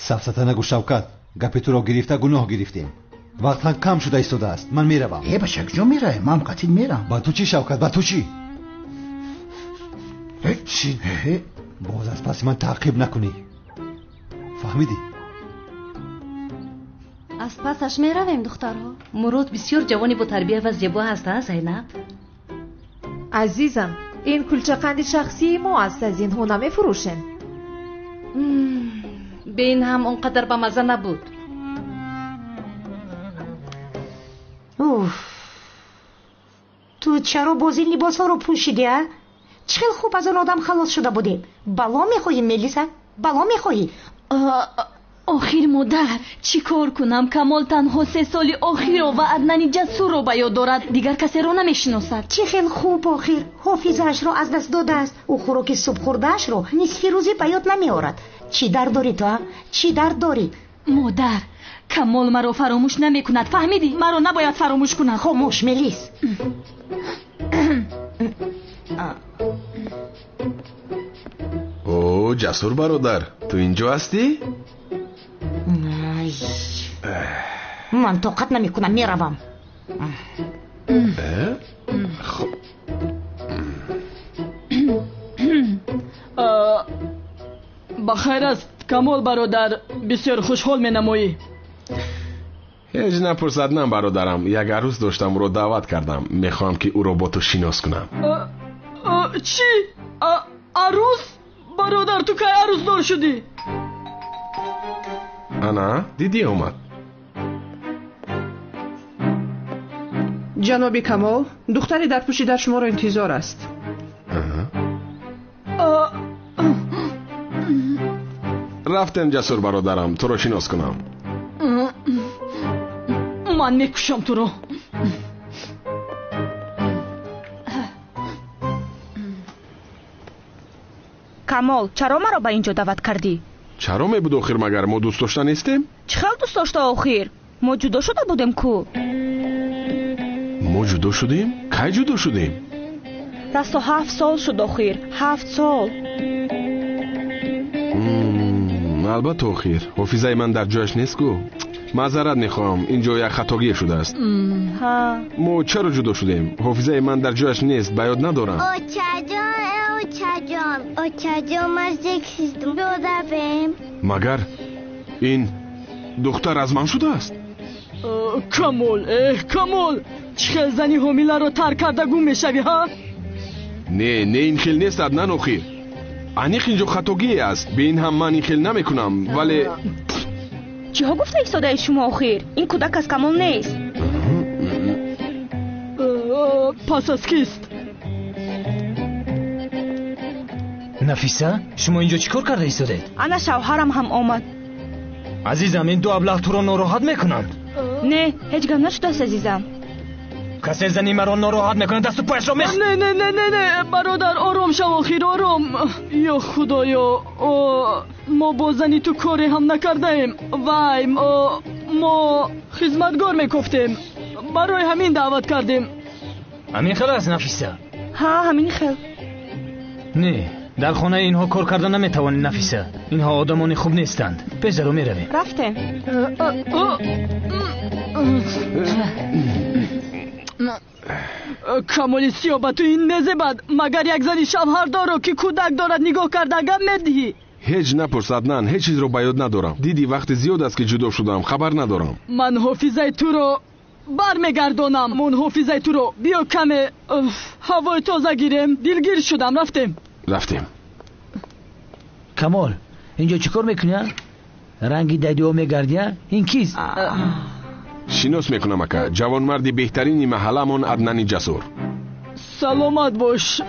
Сафсата нагӯ, Шавкат. Гапи туро гирифта гуноҳ гирифтем. Вақт ҳам кам шуда истодааст. Ман меравам. Э, бача, куҷо меравӣ? Ман қатил мерам. Ба ту чӣ, Шавкат, ба ту чӣ? Шин. Боз аз паси ман таъқиб накунӣ. Фаҳмидӣ? Аз пасаш меравем, духтарҳо. Мурод бисёр ҷавони бо тарбия ва зебо ҳаст, а, Зайнаб? Азизам, ин кулчақанди шахсии мо аст, аз инҳо намефурӯшем. Бе ин ҳам он қадар ба мазза набуд. Уф, ту чаро боз ин либосҳоро пӯшидӣ, а? Чӣ хел хуб аз он одам халос шуда будем. Бало мехоҳӣ, Мелиса? Бало мехоҳӣ? Охир, модар, чӣ кор кунам? Камол танҳо 3 соли охирро ва Аднани Ҷасурро ба ёд дорад, дигар касеро намешиносад. Чӣ хел хуб, охир ҳофизаашро аз даст додааст. Ӯ хӯроки субҳхӯрдаашро нисфи рӯзӣ ба ёд намеорад. Чӣ дард дорӣ ту, а? Чӣ дард дорӣ? Модар, Камол маро фаромӯш намекунад, фаҳмидӣ? Маро набояд фаромӯш кунад. Хомӯш, Мелис. О, Ҷасур бародар, ту инҷо ҳастӣ? Ман тоқат намекунам, меравам. Ба хайр аст, Камол бародар, бисёр хушҳол менамоӣ. Ҳеҷ напурс, Аднан бародарам, як арӯс доштам, ӯро даъват кардам. Мехоҳам, ки ӯро бо ту шинос кунам. Чӣ? Арӯс? Бародар, ту кай арӯсдор шудӣ? Ана, дидӣ омад. Ҷаноби Камол, духтари дарпӯшида шуморо интизор аст. Рафтем, Ҷасур бародарам, туро шинос кунам. Ман мекушам туро. Камол, чаро маро ба инҷо даъват кардӣ? Чаро мебуд охир, магар мо дӯст дошта нестем? Чӣ хел дӯст дошта охир? Мо ҷудо шуда будем ку? Мо ҷудо шудем? Кай ҷудо шудем? Расто 7 сол шуд охир, 7 сол. Албатта охир, ҳофизаи ман дар ҷояш нест ку. Маъзарат мехоҳам, инҷо як хатогие шудааст. Мо чаро ҷудо шудем? Ҳофизаи ман дар ҷояш нест, ба ёд надорам. Очаҷон, очаҷон, очаҷон, ман зиксиздум, биёдабем. Магар ин духтар аз ман шудааст? Камол, эҳ, Камол, чӣ хел зани ҳомиларо тарк карда гум мешавӣ, ҳа? Не, не, ин хел нест, Аднан охир. Аниқ инҷо хатогие аст. Бе ин ҳам ман ин хел намекунам, вале чиҳо гуфта истодаи шумо охир? Ин кӯдак аз Камол нест. Пас аз кист? Нафиса, шумо инҷо чӣ кор карда истодед? Ана шавҳарам ҳам омад. Азизам, ин ду аблаҳ туро нороҳат мекунанд. Не, ҳеҷ гап нашудааст, азизам. Касе зани маро нороҳат мекунад, дасту пояшро мех. Не, не, не, не, не, бародар, ором шав охир, ором. Ё худоё, мо бо зани ту коре ҳам накардаем. Вай, мо хизматгор мекофтем. Барои ҳамин даъват кардем. Ҳамин хел аст, Нафиса? Ҳа, ҳамин хел. Не, дар хонаи инҳо кор карда наметавонӣ, Нафиса. Инҳо одамони хуб нестанд. Пешдаро меравем. Рафтем. Камоли сиёҳ, ба ту ин мезебад. Магар як зани шавҳардорро, ки кӯдак дорад, нигоҳ карда гап медиҳӣ? Ҳеҷ напурс, Аднан, ҳеҷ чизро ба ёд надорам. Дидӣ, вақти зиёд аст, ки ҷудо шудам, хабар надорам. Ман ҳофизаи туро бармегардонам. Мон ҳофизаи туро. Биё каме ҳавои тоза гирем. Дилгир шудам, рафтем. Рафтем. Камол, инҷо чӣ кор мекунӣ? Ранги дадио мегардӣ? Ин кист? Шинос мекунам, ака. Ҷавонмарди беҳтарини маҳалламон Аднани Ҷасур. Саломат бош.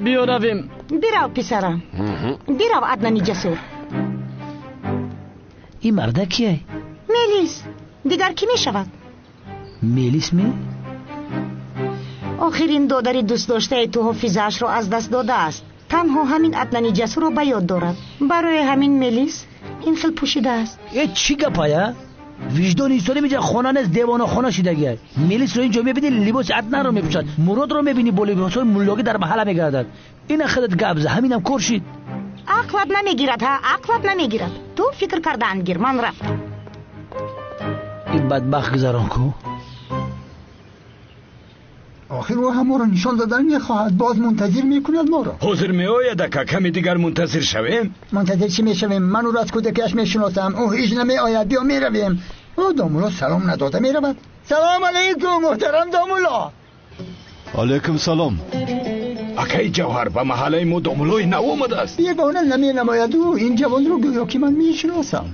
Биё равем. Бирав, писарам. Бирав, Аднани Ҷасур. Ин марда кие? Мелис. Дигар кӣ мешавад? Мелис ме? Охир ин додари дӯстдоштаи ту ҳофизаашро аз даст додааст. Танҳо ҳамин Аднани Ҷасурро ба ёд дорад. Барои ҳамин Мелис ин хел пӯшидааст. Э, чӣ гапая? Виҷдони инсонӣ меҷа хона нест, девонахона шидагия. Мелисро инҷо мебинӣ, либоси Аднанро мепӯшад. Муродро мебинӣ, бо либосҳои муллогӣ дар маҳалла мегардад. Ина худат гап за, ҳаминам кор шид. Ақлат намегирад, ҳа, ақлат намегирад. Ту фикр кардаан гир, ман рафтам. Ин бадбахт гузарон ку. Охир ӯ ҳамаро нишон додан мехоҳад, боз мунтазир мекунад моро. Ҳозир меояд ака, каме дигар мунтазир шавем. Мунтазир чӣ мешавем? Ман ӯро аз кӯдакиаш мешиносам. Ӯ ҳеҷ намеояд. Биё меравем. Ӯ домулло салом надода меравад. Салом алейкум, муҳтарам домулло. Алейкум салом. Акаи Ҷавҳар, ба маҳаллаи мо домуллои нав омадааст. Бегона наменамояд ӯ. Ин ҷавонро гӯё ки ман мешиносам.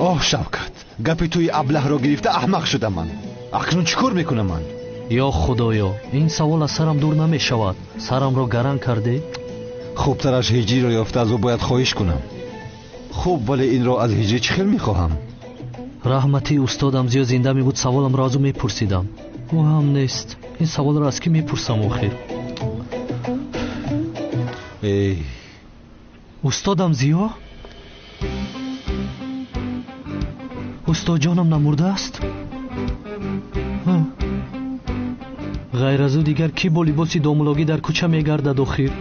Оҳ, Шавкат, гапи туи аблаҳро гирифта аҳмақ шудам ман. Акнун чӣ кор мекунам ман? Ё Худоё, ин савол аз сарам дур намешавад. Сарамро гаран кардӣ? Хубтараш ҳиҷриро ёфта аз ӯ бояд хоҳиш кунам. Хуб, вале инро аз ҳиҷрӣ чӣ хел мехоҳам? Раҳмати устодам Зиё зинда мебуд, саволамро аз ӯ мепурсидам. Ӯ ҳам нест. Ин саволро аз кӣ мепурсам охир? Эй, устодам Зиё? Устодҷонам намурдааст? Ғайр аз ӯ дигар кӣ бо либоси домулогӣ дар кӯча мегардад охир?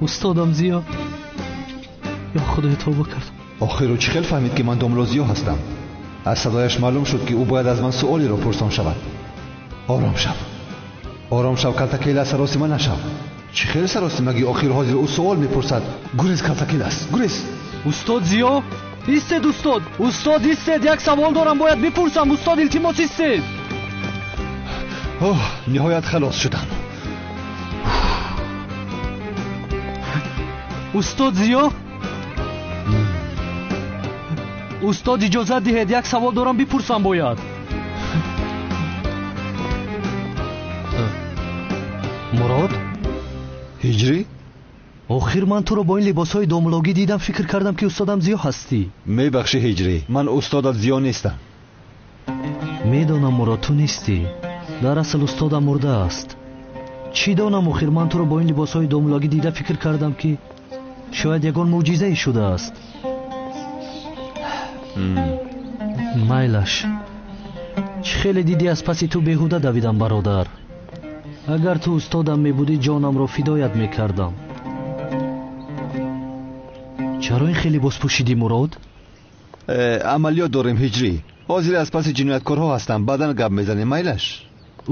Устодам Зиё, ё Худоё, тавба кардам. Охир ӯ чӣ хел фаҳмид ки ман домуло Зиё ҳастам? Аз садояш маълум шуд ки ӯ бояд аз ман суолеро пурсон шавад. Ором шав, ором шав, калтакелас, саросима нашав. Чӣ хел саросимагӣ? Охир ҳозир ӯ суол мепурсад. Гурез, калтакелас, гурез. Устод Зиё, истед, устод, устод, истед, як савол дорам, бояд бипурсам. Устод, илтимос, истед. Оҳ, ниҳоят халос шудам. Устод Зиё, устод, иҷозат диҳед, як савол дорам, бипурсам бояд. Мурод? Ҳиҷрӣ? Охир ман туро бо ин либосҳои домулогӣ дидам, фикр кардам ки устодам Зиё ҳастӣ. Мебахшӣ ҳиҷрӣ, ман устодат Зиё нестам. Медонам, Мурод, ту нестӣ. Дар асл устодам мурдааст. Чӣ донам, охир ман туро бо ин либосҳои домулогӣ дида фикр кардам ки шояд ягон мӯъҷизае шудааст. Майлаш, чӣ хеле дидӣ аз паси ту беҳуда давидам, бародар. Агар ту устодам мебудӣ, ҷонамро фидоят мекардам. Чаро ин хеле либос пӯшидӣ, Мурод? Амалиёт дорем ҳиҷрӣ. Ҳозир аз паси ҷинояткорҳо ҳастам, баъдан гап мезанем, майлаш.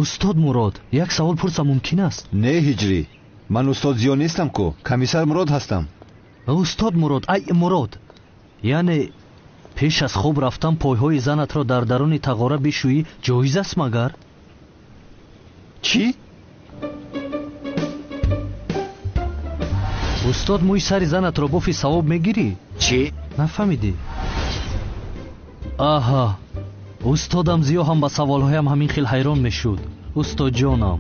Устод Мурод, як савол пурсам мумкин аст? Не ҳиҷрӣ, ман устод Зиё нестам ку, комиссар Мурод ҳастам. Устод Мурод, ай Мурод, яъне пеш аз хоб рафтан пойҳои занатро дар даруни тағора бишӯӣ ҷоиз аст магар? Чӣ? Устод, мӯи сари занатро бофи савоб мегирӣ? Чӣ? Нафаҳмидӣ? Аҳа, устодам Зиё ҳам ба саволҳоям ҳамин хел ҳайрон мешуд. Устодҷонам,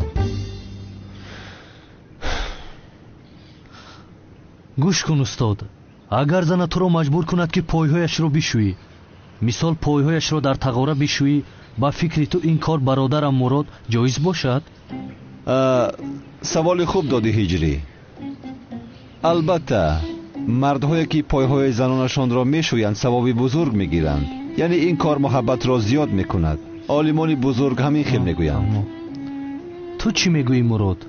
гӯш кун устод, агар зана туро маҷбур кунад ки пойҳояшро бишӯӣ, мисол пойҳояшро дар тағора бишӯӣ, ба фикри ту ин кор бародарам Мурод ҷоиз бошад? Саволи хуб додӣ ҳиҷрӣ. Албатта, мардҳое ки пойҳои занонашонро мешӯянд савоби бузург мегиранд. Яъне ин кор муҳаббатро зиёд мекунад. Олимони бузург ҳамин хел мегӯянд. Ту чӣ мегӯӣ Мурод?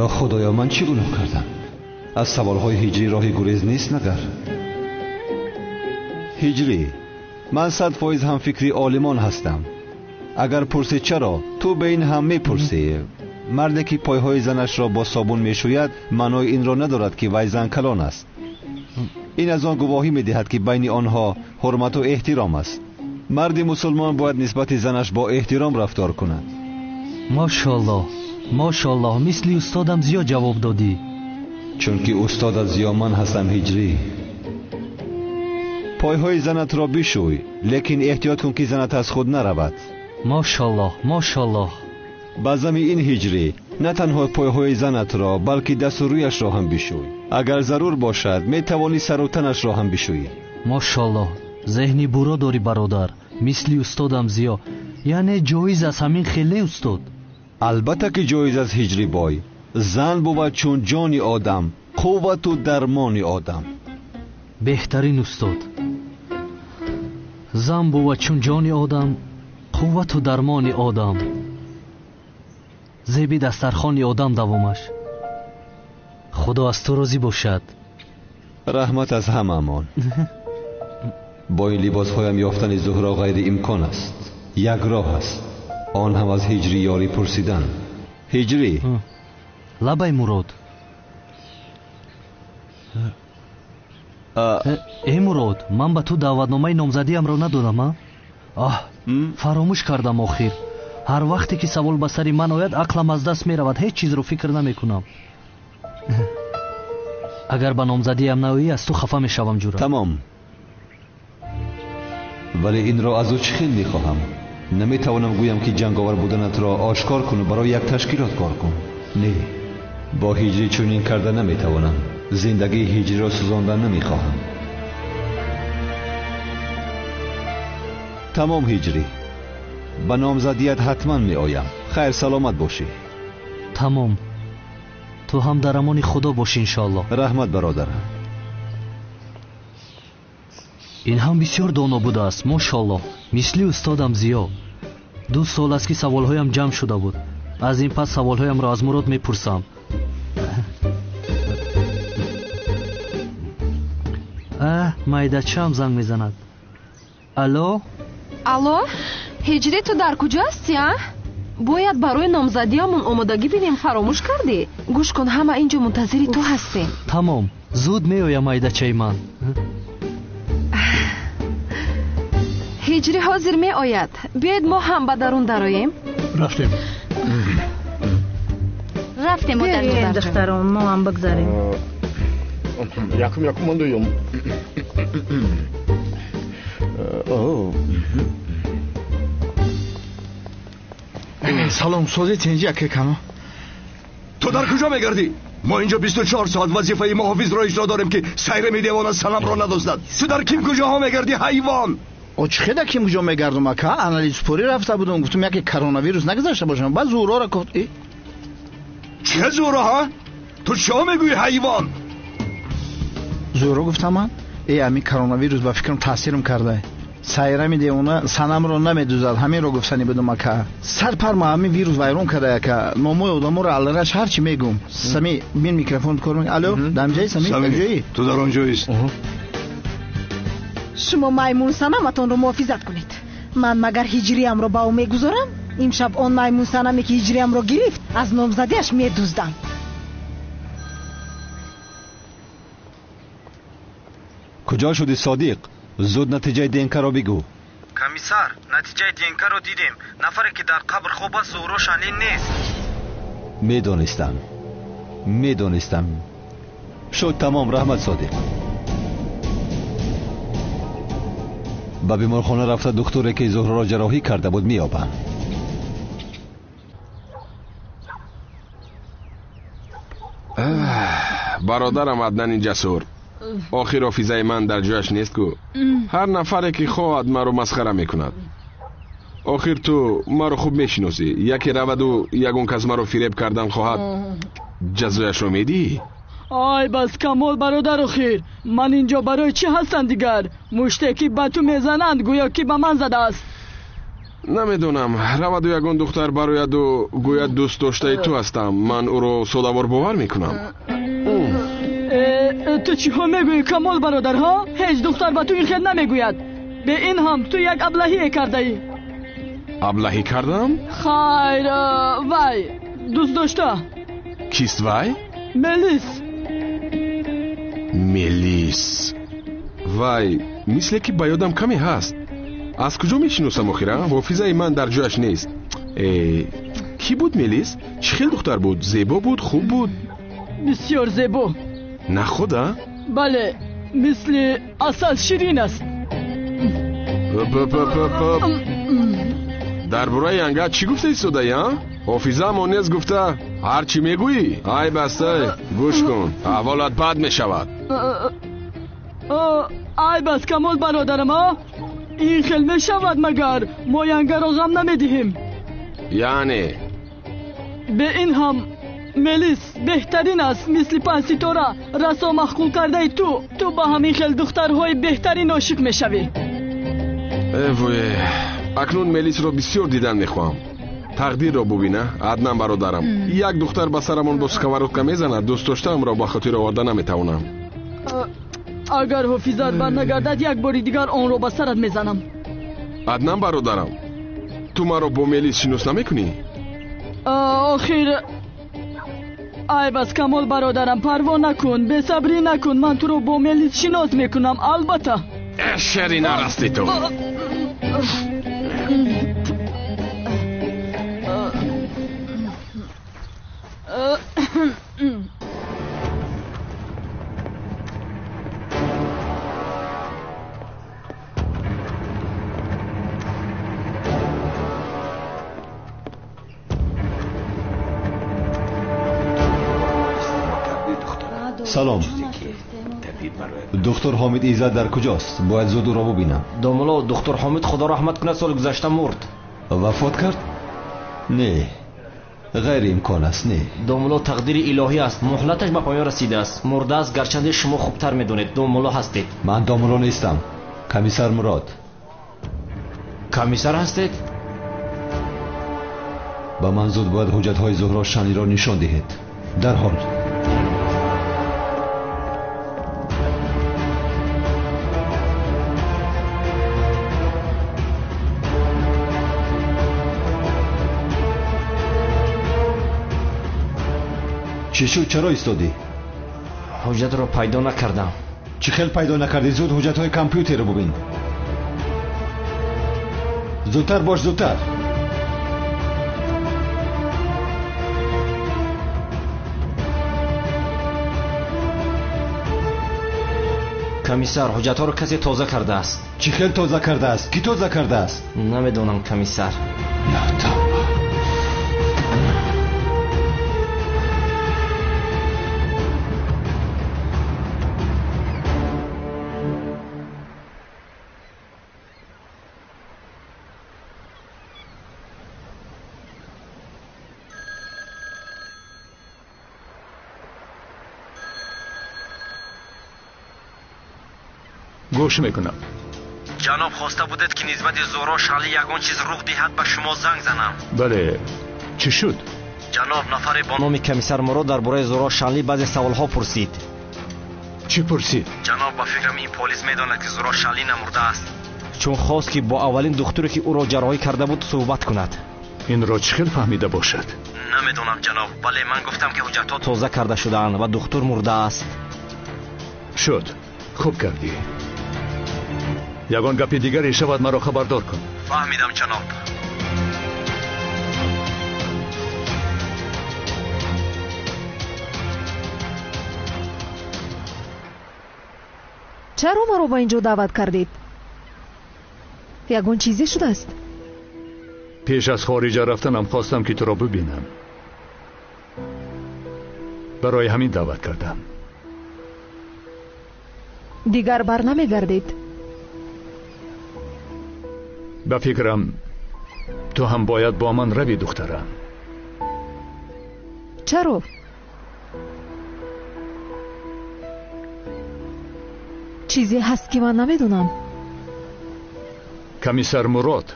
Ё Худоё, ман чӣ гуноҳ кардам? Аз саволҳои ҳиҷрӣ роҳи гурез нест магар? Ҳиҷрӣ, ман 100% ҳам фикри олимон ҳастам. Агар пурсӣ чаро, ту ба ин ҳам мепурсӣ. Марде ки пойҳои занашро бо собун мешӯяд, маънои инро надорад ки вай зан калон аст. Ин аз он гувоҳӣ медиҳад ки байни онҳо ҳурмату эҳтиром аст. Марди мусулмон бояд нисбати занаш бо эҳтиром рафтор кунад. Мошоаллоҳ, мошоаллоҳ, мисли устодам Зиё ҷавоб додӣ. Чунки устодат Зиё ман ҳастам ҳиҷрӣ. Пойҳои занатро бишӯй, лекин эҳтиёт кун ки занат аз худ наравад. Мошоаллоҳ, мошоаллоҳ. Ба зами ин ҳиҷрӣ на танҳо пойҳои занатро, балки дасту рӯяшро ҳам бишӯй. Агар зарур бошад, метавонӣ сару танашро ҳам бишӯӣ. Мошоаллоҳ, зеҳни буро дорӣ бародар, мисли устодам Зиё. Яъне ҷоиз аст ҳамин хел, не устод? Албатта ки ҷоиз аст ҳиҷрӣ бой. Зан бувад чун ҷони одам, қуввату дармони одам. Беҳтарин устод. Зан бувад чун ҷони одам, қуввату дармони одам. Зеби дастархони одам давомаш. Худо аз ту розӣ бошад. Раҳмат аз ҳамаамон. Бо ин либосҳоям ёфтани Зуҳро ғайриимкон аст. Як роҳ аст, он ҳам аз Ҳиҷрӣ ёрӣ пурсидан. Ҳиҷрӣ. Лабай Мурод. Э Мурод, ман ба ту даъватномаи номзадиамро надодам, а? Аҳ, фаромӯш кардам охир. Ҳар вақте ки савол ба сари ман ояд, ақлам аз даст меравад, ҳеҷ чизро фикр намекунам. Агар ба номзадиам наоӣ, аз ту хафа мешавам, ҷура. Тамом. Вале инро аз ӯ чӣ хел мехоҳам? Наметавонам гӯям ки ҷанговар буданатро ошкор кун ва барои як ташкилот кор кун. Не, бо Ҳиҷрӣ чунин карда наметавонам. Зиндагии Ҳиҷриро сӯзондан намехоҳам. Тамом Ҳиҷрӣ, ба номзадият ҳатман меоям. Хайр, саломат бошӣ. Тамом. Ту ҳам дар амони Худо бош, иншоаллоҳ. Раҳмат, бародарам. Ин ҳам бисёр доно будааст, мошоаллоҳ. Мисли устодам Зиё. 2 сол аст ки саволҳоям ҷамъ шуда буд. Аз ин пас саволҳоямро аз Мурод мепурсам. Майдачаам занг мезанад. Алло? Алло? Ҳиҷрӣ, ту дар куҷо ҳастӣ, а? Бояд барои номзадиамон омодагӣ бинем, фаромӯш кардӣ? Гӯш кун, ҳама инҷо мунтазири ту ҳастем. Тамом, зуд меоям, майдачаи ман. Ҳиҷрӣ ҳозир меояд. Биёед мо ҳам ба дарун дароем. Рафтем. Рафтем, модарҷон. Духтарон, мо ҳам бигзарем. Якум, якум, ман дуюм. Салом, сози тинҷи аке кано. Ту дар куҷо мегардӣ? Мо инҷо 24 соат вазифаи муҳофизро иҷро дорем, ки сайрами девона Санамро надоздад. Ту дар ким куҷоҳо мегардӣ, ҳайвон? О, чӣ хеда ким куҷо мегардум, ака? Анализпурӣ рафта будум, гуфтум яке коронавирус нагузашта бошам. Баъд Зуҳрора гуфт. Чӣ Зуҳро, ҳа? Ту чиҳо мегӯӣ, ҳайвон? Зуҳро гуфтам ман? Э, ҳамин коронавирус ба фикрам таъсирам кардае. Сайрами девона Санамро намедузад, ҳаминро гуфтанӣ будум, ака. Сарпар ма ҳамин вирус вайрон карда, ака. Номои одаморо аллараш ҳарчи мегум. Сами, бин микрофон кор мекунӣ. Алло, дар ҷои Сами, дар ҷои? Ту дар он ҷоист. Шумо маймун Санаматонро муҳофизат кунед. Ман магар ҳиҷриямро ба ӯ мегузорам? Имшаб он маймун Санаме ки ҳиҷриямро гирифт, аз номзадиаш медуздам. Куҷо шудӣ, Содиқ? Зуд натиҷаи ДНК-ро бигӯ. Комиссар, натиҷаи ДНК-ро дидем. Нафаре ки дар қабр хоб аст, Зуҳро Шанлин нест. Медонистам, медонистам. Шуд, тамом. Раҳмат, Содиқ. Ба беморхона рафта духтуре ки Зуҳроро ҷарроҳӣ карда буд меёбам. Бародарам Аднани ҷасур, охир ҳофизаи ман дар ҷояш нест ку. Ҳар нафаре ки хоҳад маро масхара мекунад. Охир ту маро хуб мешиносӣ. Яке раваду ягон кас маро фиреб кардан хоҳад, ҷазояшро медиҳӣ? Ай бас, Камол бародар, охир ман инҷо барои чӣ ҳастам дигар? Муште ки ба ту мезананд, гӯё ки ба ман задааст. Намедонам, раваду ягон духтар барояду гӯяд дӯст доштаи ту ҳастам, ман ӯро содавор бовар мекунам. Ту чиҳо мегӯӣ, Камол бародар, ҳа? Ҳеҷ духтар ба ту ин хел намегӯяд. Бе ин ҳам ту як аблаҳие кардаӣ. Аблаҳӣ кардам? Хайр, вай дӯст дошта. Кист вай? Мелис. Мелис. Вай, мисле ки ба ёдам каме ҳаст. Аз куҷо мешиносам охира? Ҳофизаи ман дар ҷояш нест. Э, кӣ буд Мелис? Чӣ хел духтар буд? Зебо буд, хуб буд? Бисёр зебо. На худа? Бале, мисли асал ширин аст. Дар бораи янга чӣ гуфта истодаӣ, а? Ҳофизаам он нест гуфта ҳар чӣ мегӯӣ. Ай бастай, гӯш кун, аҳволат бад мешавад. Ай бас, Камол бародарам, а? Ин хел мешавад магар? Мо янгаро ғам намедиҳем. Яъне? Бе ин ҳам Мелис беҳтарин аст, мисли панҷситора, расо маъқул кардаи ту. Ту ба ҳамин хел духтарҳои беҳтарин ошиқ мешавӣ. Э вое, акнун Мелисро бисёр дидан мехоҳам. Тақдирро бубина, Аднан бародарам. Як духтар ба сарамон бо сковородка мезанад, дӯст доштаамро ба хотир оварда наметавонам. Агар ҳофизат барнагардад, як бори дигар онро ба сарат мезанам. Аднан бародарам, ту маро бо Мелис шинос намекунӣ? Охир айб аст, Камол бародарам, парво накун, бесабрӣ накун, ман туро бо Мелис шинос мекунам, албатта. Шери нарасти ту. Салом. Доктор Ҳомид Иззат дар куҷост? Бояд зуд ӯро бубинам. Домулло, доктор Ҳомид худо раҳмат кунад, соли гузашта мурд. Вафот кард? Не, ғайриимкон аст, не. Домулло, тақдири илоҳӣ аст, муҳлаташ ба поён расидааст. Мурдааст, гарчанде шумо хубтар медонед. Домулло ҳастед. Ман домулло нестам. Комиссар Мурод. Комиссар ҳастед? Ба ман зуд бояд ҳуҷҷатҳои Зуҳро Шанлиро нишон диҳед. Дарҳол. Чӣ шуд? Чаро истодӣ? Ҳуҷҷатро пайдо накардам. Чӣ хел пайдо накардӣ? Зуд ҳуҷҷатҳои компютерро бубин. Зудтар бош, зудтар. Комиссар, ҳуҷҷатҳоро касе тоза кардааст. Чӣ хел тоза кардааст? Кӣ тоза кардааст? Намедонам, комиссар. Я тавба. Гӯш мекунам. Ҷаноб, хоста будед, ки нисбати Зуҳро Шанли ягон чиз рух диҳад, ба шумо занг занам. Бале, чӣ шуд? Ҷаноб, нафаре бо номи комиссар Мурод дар бораи Зуҳро Шанли баъзе саволҳо пурсид. Чӣ пурсид? Ҷаноб, ба фикрам ин полис медонад, ки Зуҳро Шанли намурдааст, чун хост, ки бо аввалин духтуре, ки ӯро ҷарроҳӣ карда буд, суҳбат кунад. Инро чӣ хел фаҳмида бошад? Намедонам, ҷаноб, вале ман гуфтам, ки ҳуҷҷатҳо тоза карда шудаанд ва духтур мурдааст. Шуд, хуб кардӣ. Ягон гапи дигаре шавад, маро хабардор кун. Фаҳмидам, ҷаноб. Чаро маро ба ин ҷо даъват кардед? Ягон чизе шудааст? Пеш аз хориҷа рафтанам хостам, ки туро бубинам. Барои ҳамин даъват кардам. Дигар бар намегардед? Ба фикрам, ту ҳам бояд бо ман равӣ, духтарам. Чаро? Чизе ҳаст, ки ман намедонам. Комиссар Мурод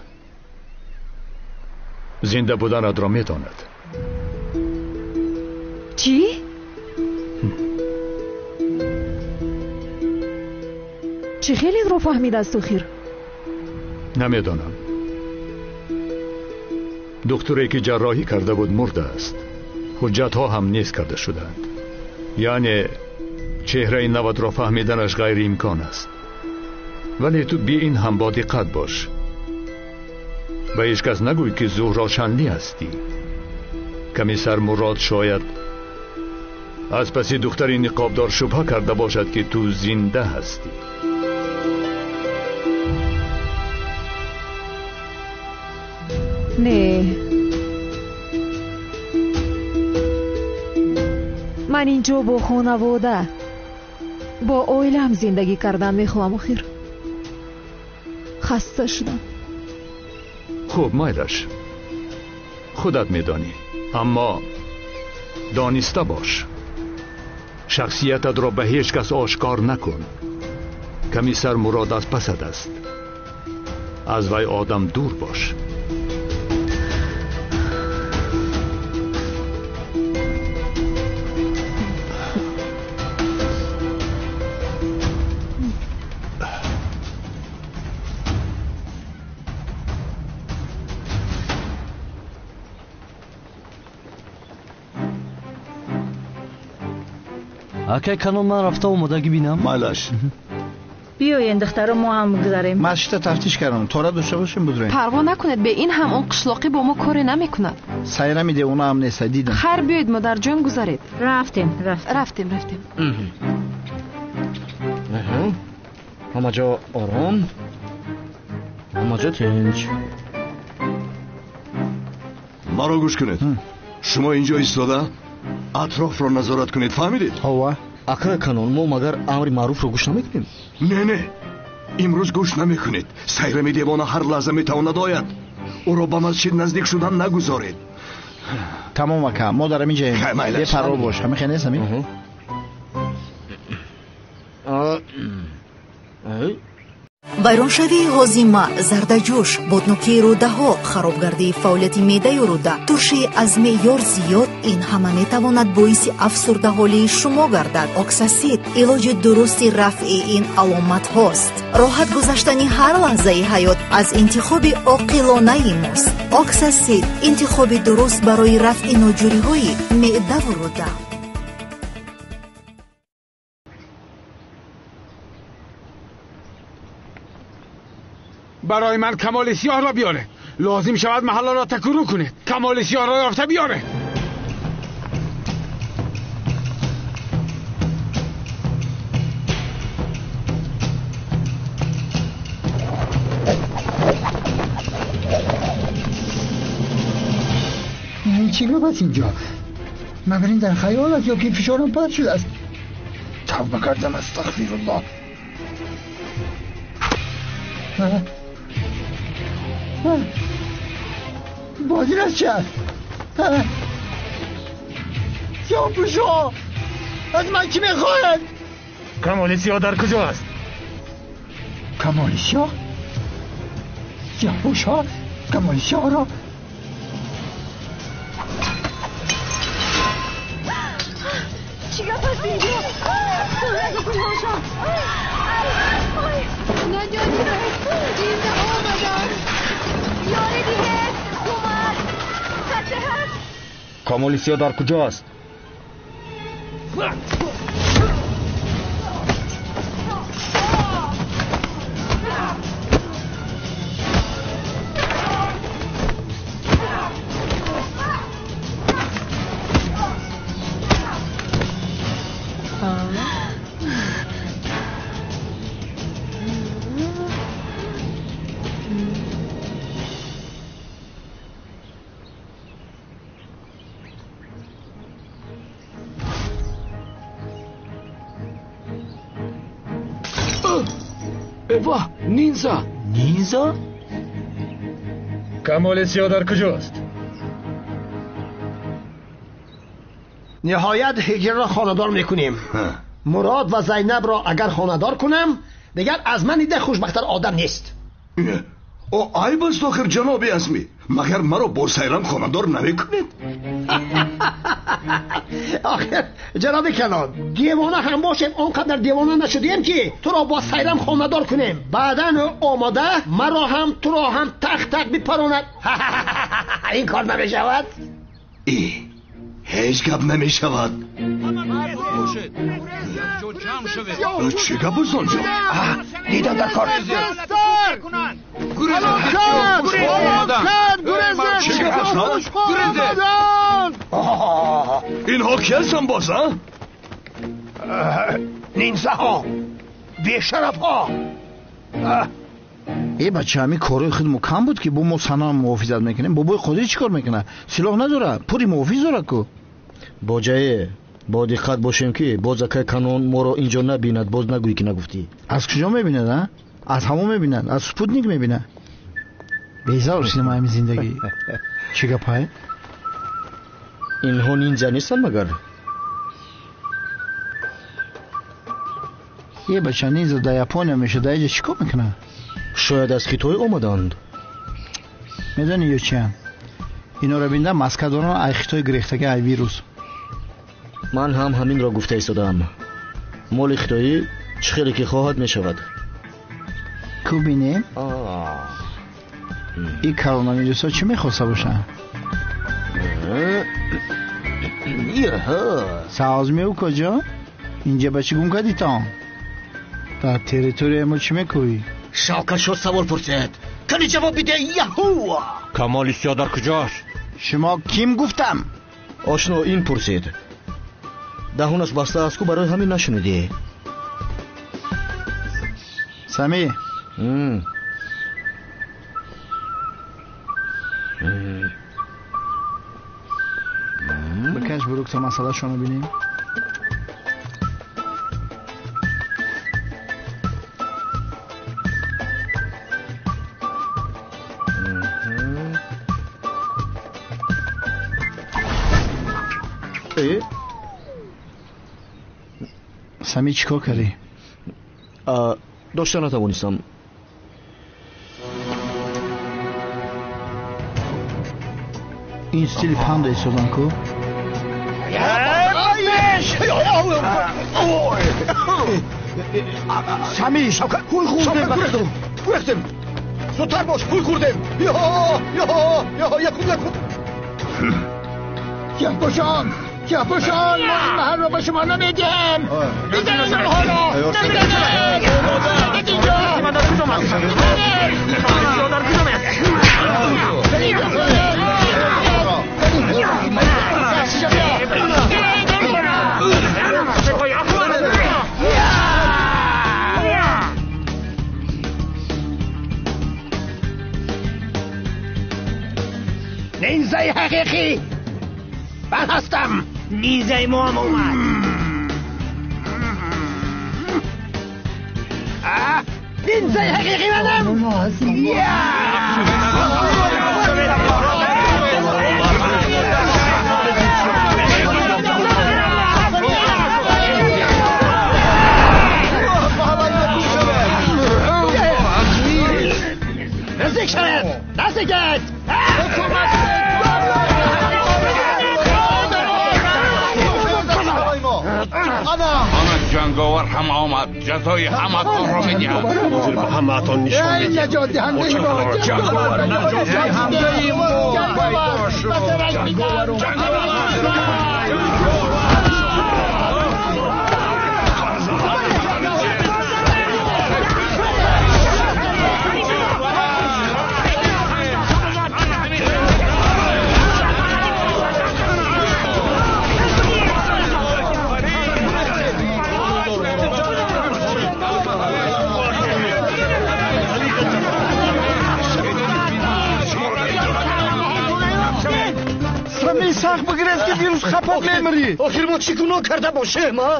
зинда буданатро медонад. Чӣ? Чӣ хел инро фаҳмидааст охир? Намедонам. Духтуре, ки ҷарроҳӣ карда буд, мурдааст. Ҳуҷҷатҳо ҳам нест карда шудаанд. Яъне чеҳраи наватро фаҳмиданаш ғайриимкон аст. Вале ту би ин ҳам бодиққат бош. Ба ҳеҷ кас нагӯй, ки Зуҳро Шанли ҳастӣ. Комиссар Мурод шояд аз паси духтари ниқобдор шубҳа карда бошад, ки ту зинда ҳастӣ. Не, ман инҷо бо хонавода, бо оилаам зиндагӣ кардан мехоҳам. Охир хаста шудам. Хуб, майлаш, худат медонӣ, аммо дониста бош, шахсиятатро ба ҳеҷ кас ошкор накун. Комиссар Мурод аз пасат аст, аз вай одам дур бош. Акай Канон, ман рафта омодагӣ бинам. Майлаш. Биёен духтаро, мо ҳам гузарем. Ман шита тафтиш кардам, тора дошта бошем, будроем. Парво накунед, бе ин ҳам он қишлоқӣ бо мо коре намекунад. Сайрами девона ҳам нест, дидам. Хайр, биёед, модарҷон, гузаред. Рафтем, рафтем, рафтем. Ҳама ҷо ором, ҳама ҷо тинч. Маро гӯш кунед. Шумо инҷо истода атрофро назорат кунед, фаҳмидед? Ҳова. Акай Канон, мо магар амри маъруфро гӯш намекунем? Не, не, имрӯз гӯш намекунед. Сайрами девона ҳар лаҳза метавонад ояд. Ӯро ба масҷид наздик шудан нагузоред. Тамом ака, мо дар ҳамин ҷоем. Бепарво бош, ҳамин хел нест ҳамин? Вайроншавии ҳозима, зардаҷӯш, боднокии рӯдаҳо, харобгардии фаъолияти меъдаю рӯда, туршии аз меъёр зиёд, ин ҳама метавонад боиси афсурдаҳолии шумо гардад. Оксасид илоҷи дурусти рафъи ин аломатҳост. Роҳат гузаштани ҳар лаҳзаи ҳаёт аз интихоби оқилонаи мост. Оксасид интихоби дуруст барои рафъи ноҷӯриҳои меъдаву рӯда. Барои ман Камоли Сиёҳро биёре. Лозим шавад маҳалларо такуру кунед. Камоли Сиёҳро ёфта биёре. Чӣ гап аст инҷо? Магар ин дар хаёл аст ё ки фишорам паст шудааст? Тавба кардам, астағфируллоҳ. Боз ин аз чи аст? Сиёҳпӯшо аз ман чӣ мехоҳад? Камоли Сиёҳ дар куҷо аст? Камоли Сиёҳ? Сиёҳпӯшҳо Камоли Сиёҳро Чӣ гап аст инҷо? Наҷот диҳед, зинда омаданд. Ёрӣ диҳед, кӯмак. Касе ҳаст? Камоли Сиёҳ дар куҷо аст? Эва, нинза! Нинза? Камоли Сиёҳ дар куҷост? Ниҳоят Ҳиҷрро хонадор мекунем. Мурод ва Зайнабро агар хонадор кунам, дигар аз ман дида хушбахттар одам нест. О, айб аст охир, ҷаноби Азмӣ. Магар маро бо Сайрам хонадор намекунед? Охир ҷаноби Канон, девона ҳам бошем, он қадар девона нашудем ки туро бо Сайрам хонадор кунем. Баъдан ӯ омода маро ҳам туро ҳам тақ-тақ бипаронад. Ин кор намешавад. Ҳеҷ гап намешавад. Чӣ гап аст онҷо? Дидам дар кор. Чӣ гап аст? Инҳо ки ҳастанд боз, а? Нинзаҳо, бешарафҳо. Э бача, ҳамин корои худ мо кам буд ки бо мо Санам муҳофизат мекунем. Бобои Қодир чӣ кор мекунад? Силоҳ надорад, пури муҳофиз дорад ку. Боҷае, бо диққат бошем ки боз акай Канон моро инҷо набинад, боз нагӯӣ ки нагуфтӣ. Аз куҷо мебинад, а? Аз ҳаво мебинад, аз спутник мебинад. Безор шудем ҳамин зиндагӣ. Чӣ гапае? Инҳо нинза нестанд магар? Е бача, нинза дар Япония мешуд, дар инҷо чӣ кор мекунад? Шояд аз Хитой омаданд. Медонӣ ё чиянд? Инора бинда маска доранд, ай Хитой гирехтаги, ай вирус. Ман ҳам ҳаминро гуфта истодаам. Моли хитоӣ чӣ хеле ки хоҳад мешавад. Ку бинем? Ин коронавирусҳо чӣ мехоста бошанд? Саозмеу куҷо? Инҷа ба чӣ гум кардитон? Дар территорияи мо чӣ мекӯӣ? Шавкат шуд савол пурсид. Кани ҷавоб биде, яҳу! Камоли сиёҳ дар куҷост? Шумо ким гуфтам? Ошно ин пурсид. Даҳонаш баста аст ку, барои ҳамин нашунидӣ. Сами. Бикаш бурук то масъалашонро бинем. Сами, чӣ кор кардӣ? Дошта натавонистам. Ин стили панда истодан ку? Сами, ҳул хӯрдем, гурехтем. Зудтар бош, ҳул хӯрдем. Якум, якум. Сиёҳпӯшон, сиёҳпӯшон, мо ин маҳалро ба шумо намедиҳем. Бизанед онҳоро, бизанед! Инҷо! Нинзаи ҳақиқӣ ман ҳастам. Нинзаи мо ҳам омад. Нинзаи ҳақиқӣ манам. Наздик шавед, наздикет. Ана ҷанговар ҳам омад, ҷазои ҳаматонро медиҳад. Ҳозир ба ҳамаатон нишон медиҳам. Ҷанговар наҷотдиҳандаи мо пайдо шуд. Сахт бигирез ки вирус хапат мемирӣ. Охир мо чӣ гуноҳ карда бошем, а?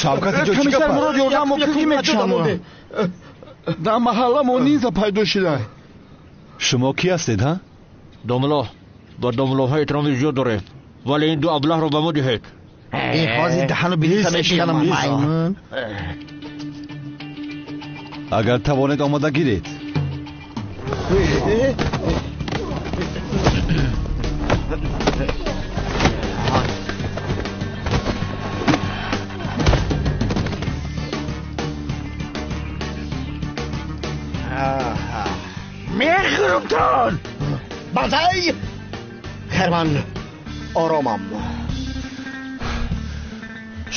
Шавкат, инҷо чӣ Комиссар гап? Мурод, ёрдам мо кӣ мекушам? Дар маҳалла мо нинза пайдо шуда. Шумо кӣ ҳастед, ҳа? Домло, ба домлоҳо эҳтироми зиёд дорем, вале ин ду аблаҳро ба мо диҳед. Ҳозир даҳану билита мешиканам, маймун. Агар тавонед, омода гиред. Мехӯрумтон. Базай! Хайр, ман оромам.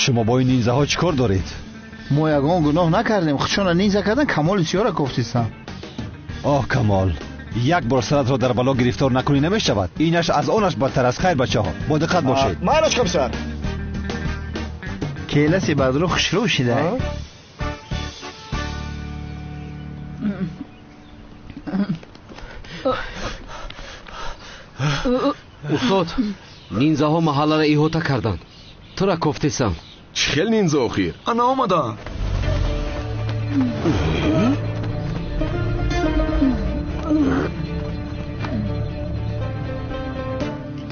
Шумо бо ин нинзаҳо чӣ кор доред? Мо ягон гуноҳ накардем. Худшона нинза кардан, Камоли сиёра кофтистам. Оҳ, Камол, як бор саратро дар бало гирифтор накунӣ намешавад. Инаш аз онаш бадтар аст. Хайр, бачаҳо, бо диққат бошед. Майлаш, комиссар. Келаси бадру хушрӯ шида. Устод, нинзаҳо маҳалларо иҳота карданд. Тура кофтесам. Чӣ хел нинза охир? Ана омада.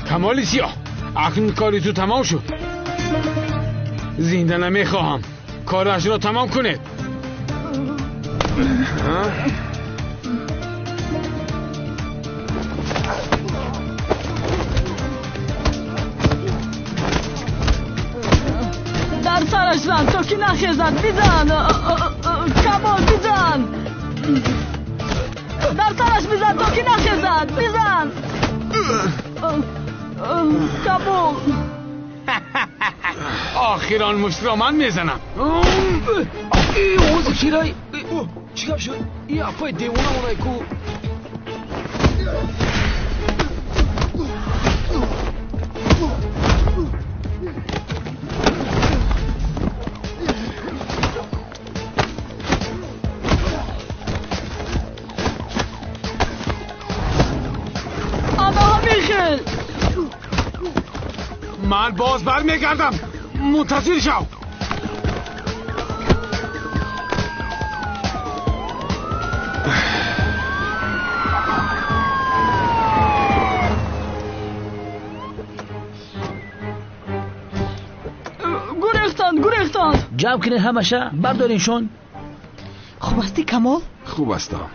Камоли сиёҳ, акнун кори ту тамом шуд. Зинда намехоҳам. Корашро тамом кунед. Дар сараш зан то ки нахезад. Бизан, Камол, бизан. Дар сараш бизан то ки нахезад. Бизан, Камол. Охир он муштро ман мезанам. Ози кирай, чӣ гап шуд? И апай девона монай ку. Ман боз бармегардам, мунтазир шав. Гурехтанд, гурехтанд. Ҷамъ кунед ҳамаша, бардориншон. Хуб ҳастӣ, Камол? Хуб ҳастам.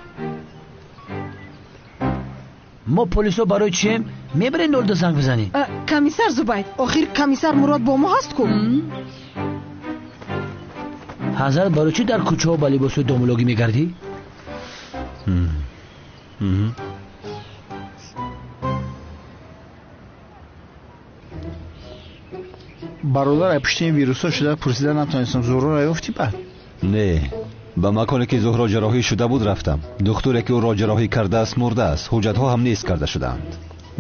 Мо полисо барои чием? Мебарем нолда занг бизанем. Комиссар Зубайд, охир комиссар Мурод бо мо ҳаст ку? Ҳазрат, барои чӣ дар кӯчаҳо ба либосҳои домулогӣ мегардӣ? Бародар, ай пушти ин вирусҳо шуда пурсида натонистам. Зуҳроро ёфтӣ баъд? Не, ба маконе ки Зуҳро ҷарроҳӣ шуда буд рафтам. Духтуре ки ӯро ҷарроҳӣ кардааст мурдааст. Ҳуҷҷатҳо ҳам нест карда шудаанд.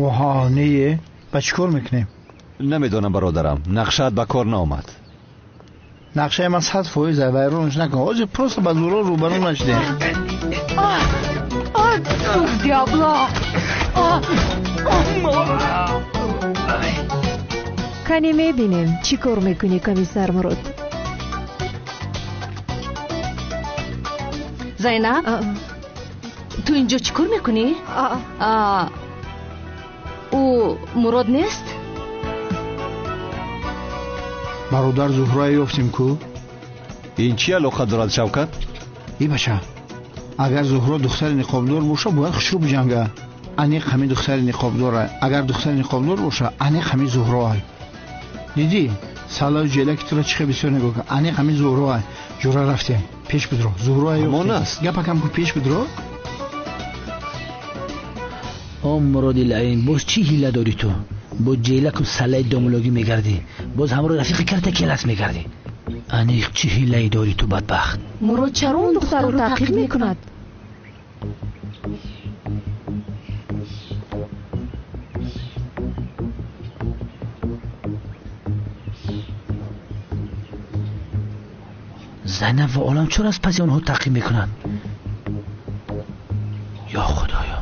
Оҳо, не, ба чӣ кор мекунем? Намедонам бародарам, нақшаат ба кор наомад. Нақшаи ман 100% вайронш накун. Ҳозир просто ба Зуҳро рӯбарӯ нашудем. Кане мебинем чӣ кор мекунӣ, комиссар Мурод. Зайнаб, ту инҷо чӣ кор мекунӣ? Ӯ Мурод нест? Бародар, Зуҳрое ёфтем ку? Ин чӣ алоқа дорад, Шавкат? И бача, агар Зуҳро духтари ниқобдор боша, бояд хушрӯ биҷанга. Аниқ ҳамин духтари ниқобдора. Агар духтари ниқобдор боша, аниқ ҳамин Зуҳроа. Дидӣ, салаю ҷелаки туро чӣ хел бисёр нигоҳ кард. Аниқ ҳамин Зуҳроа. Ҷура рафтем, пеш бидро. Зуҳроа ёфтем. Ҳамон аст. Гапакам ку, пеш бидро. О Муроди лаин, боз чӣ ҳила дорӣ ту? Бо ҷелаку салаи домулогӣ мегардӣ, боз ҳамроҳ рафиқи карта келас мегардӣ. Аниқ чӣ ҳилае дорӣ ту, бадбахт? Мурод чаро он духтарро таъқиб мекунад? Зайнаб ва Олам чаро аз паси онҳо таъқиб мекунанд? Ё Худоё!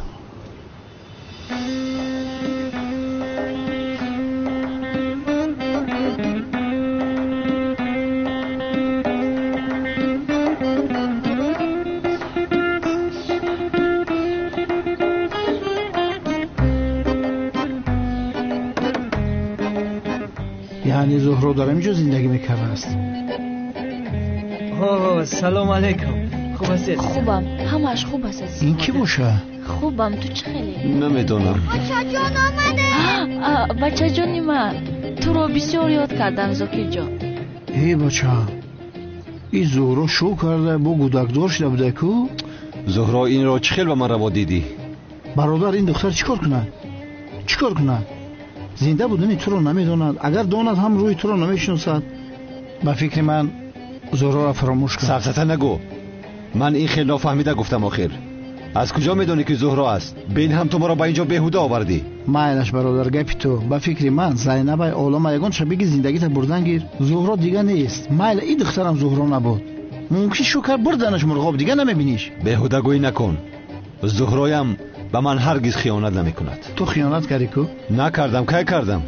Яъне Зуҳро дар ҳамин ҷо зиндагӣ мекардааст. Салом алейкум. Хуб ҳастед? Хубам, ҳамааш хуб аст, азиз. Ин кӣ боша? Хубам, ту чӣ хеле? Намедонам. Бачаҷон омада. Бачаҷони ман, туро бисёр ёд кардам, Зокирҷон. Эй бача, ин Зуҳро шӯ карда, бо гудакдор шуда буда ку? Зуҳро, инро чӣ хел ба ман раво дидӣ? Бародар, ин духтар чӣ кор кунад? Чӣ кор кунад? Зинда будани туро намедонад. Агар донад ҳам рӯи туро намешиносад. Ба фикри ман Зуҳроро фаромӯш кун. Сафсата нагӯ. Ман ин хел нофаҳмида гуфтам охир. Аз куҷо медонӣ ки Зуҳро аст? Бин ҳам ту маро ба инҷо беҳуда овардӣ. Майлаш бародар, гапи ту. Ба фикри ман Зайнабай олама ягон шабеги зиндагита бурдан гир. Зуҳро дига нест. Майла, ин духтарам Зуҳро набуд. Мумкин шукар бурданаш мурғоб, дига намебиниш. Беҳудагӯӣ накун. Зуҳроям ба ман ҳаргиз хиёнат намекунад. Ту хиёнат кардӣ ку? Накардам, кай кардам?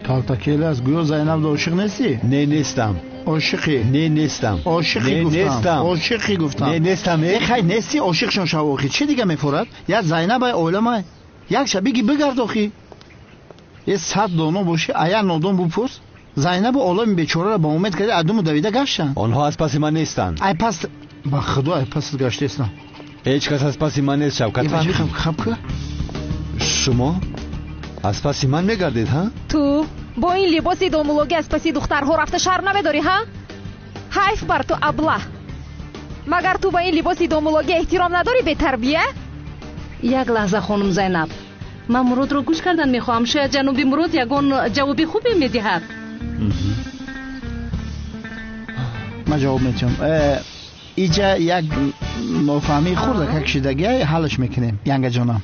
Калтакел аст, гӯё Зайнаб ошиқ нестӣ? Не, нестам. Ошиқӣ? Не, нестам. Ошиқӣ гуфтам. Ошиқӣ гуфтам. Не, нестам. Э, хай нестӣ, ошиқшон шав охи. Чӣ дига мефорад? Як Зайнабай оиламай. Як шабиги бигард охи. Е 100 доно бошӣ, а як нодон бупурс. Зайнабу олами бечораро ба умед карди, адуму давида гаштанд. Онҳо аз паси ман нестанд. Ай пас, ба худо, ай пасат гаштаестам. Ҳеҷ кас аз паси ман нест, Шавкат. Хаб ку. Шумо аз паси ман мегардед, ҳа? Ту бо ин либоси домулогӣ аз паси духтарҳо рафта шарм намедорӣ, ҳа? Ҳайф бар ту, аблаҳ! Магар ту ба ин либоси домулогӣ эҳтиром надорӣ, бетарбия? Як лаҳза, хонум Зайнаб, ман Муродро гӯш кардан мехоҳам. Шояд ҷаноби Мурод ягон ҷавоби хубе медиҳад. Ман ҷавоб метиҳам. Иҷа як нофаҳмии хурдак кашидагия ҳаллаш мекунем, янгаҷонам.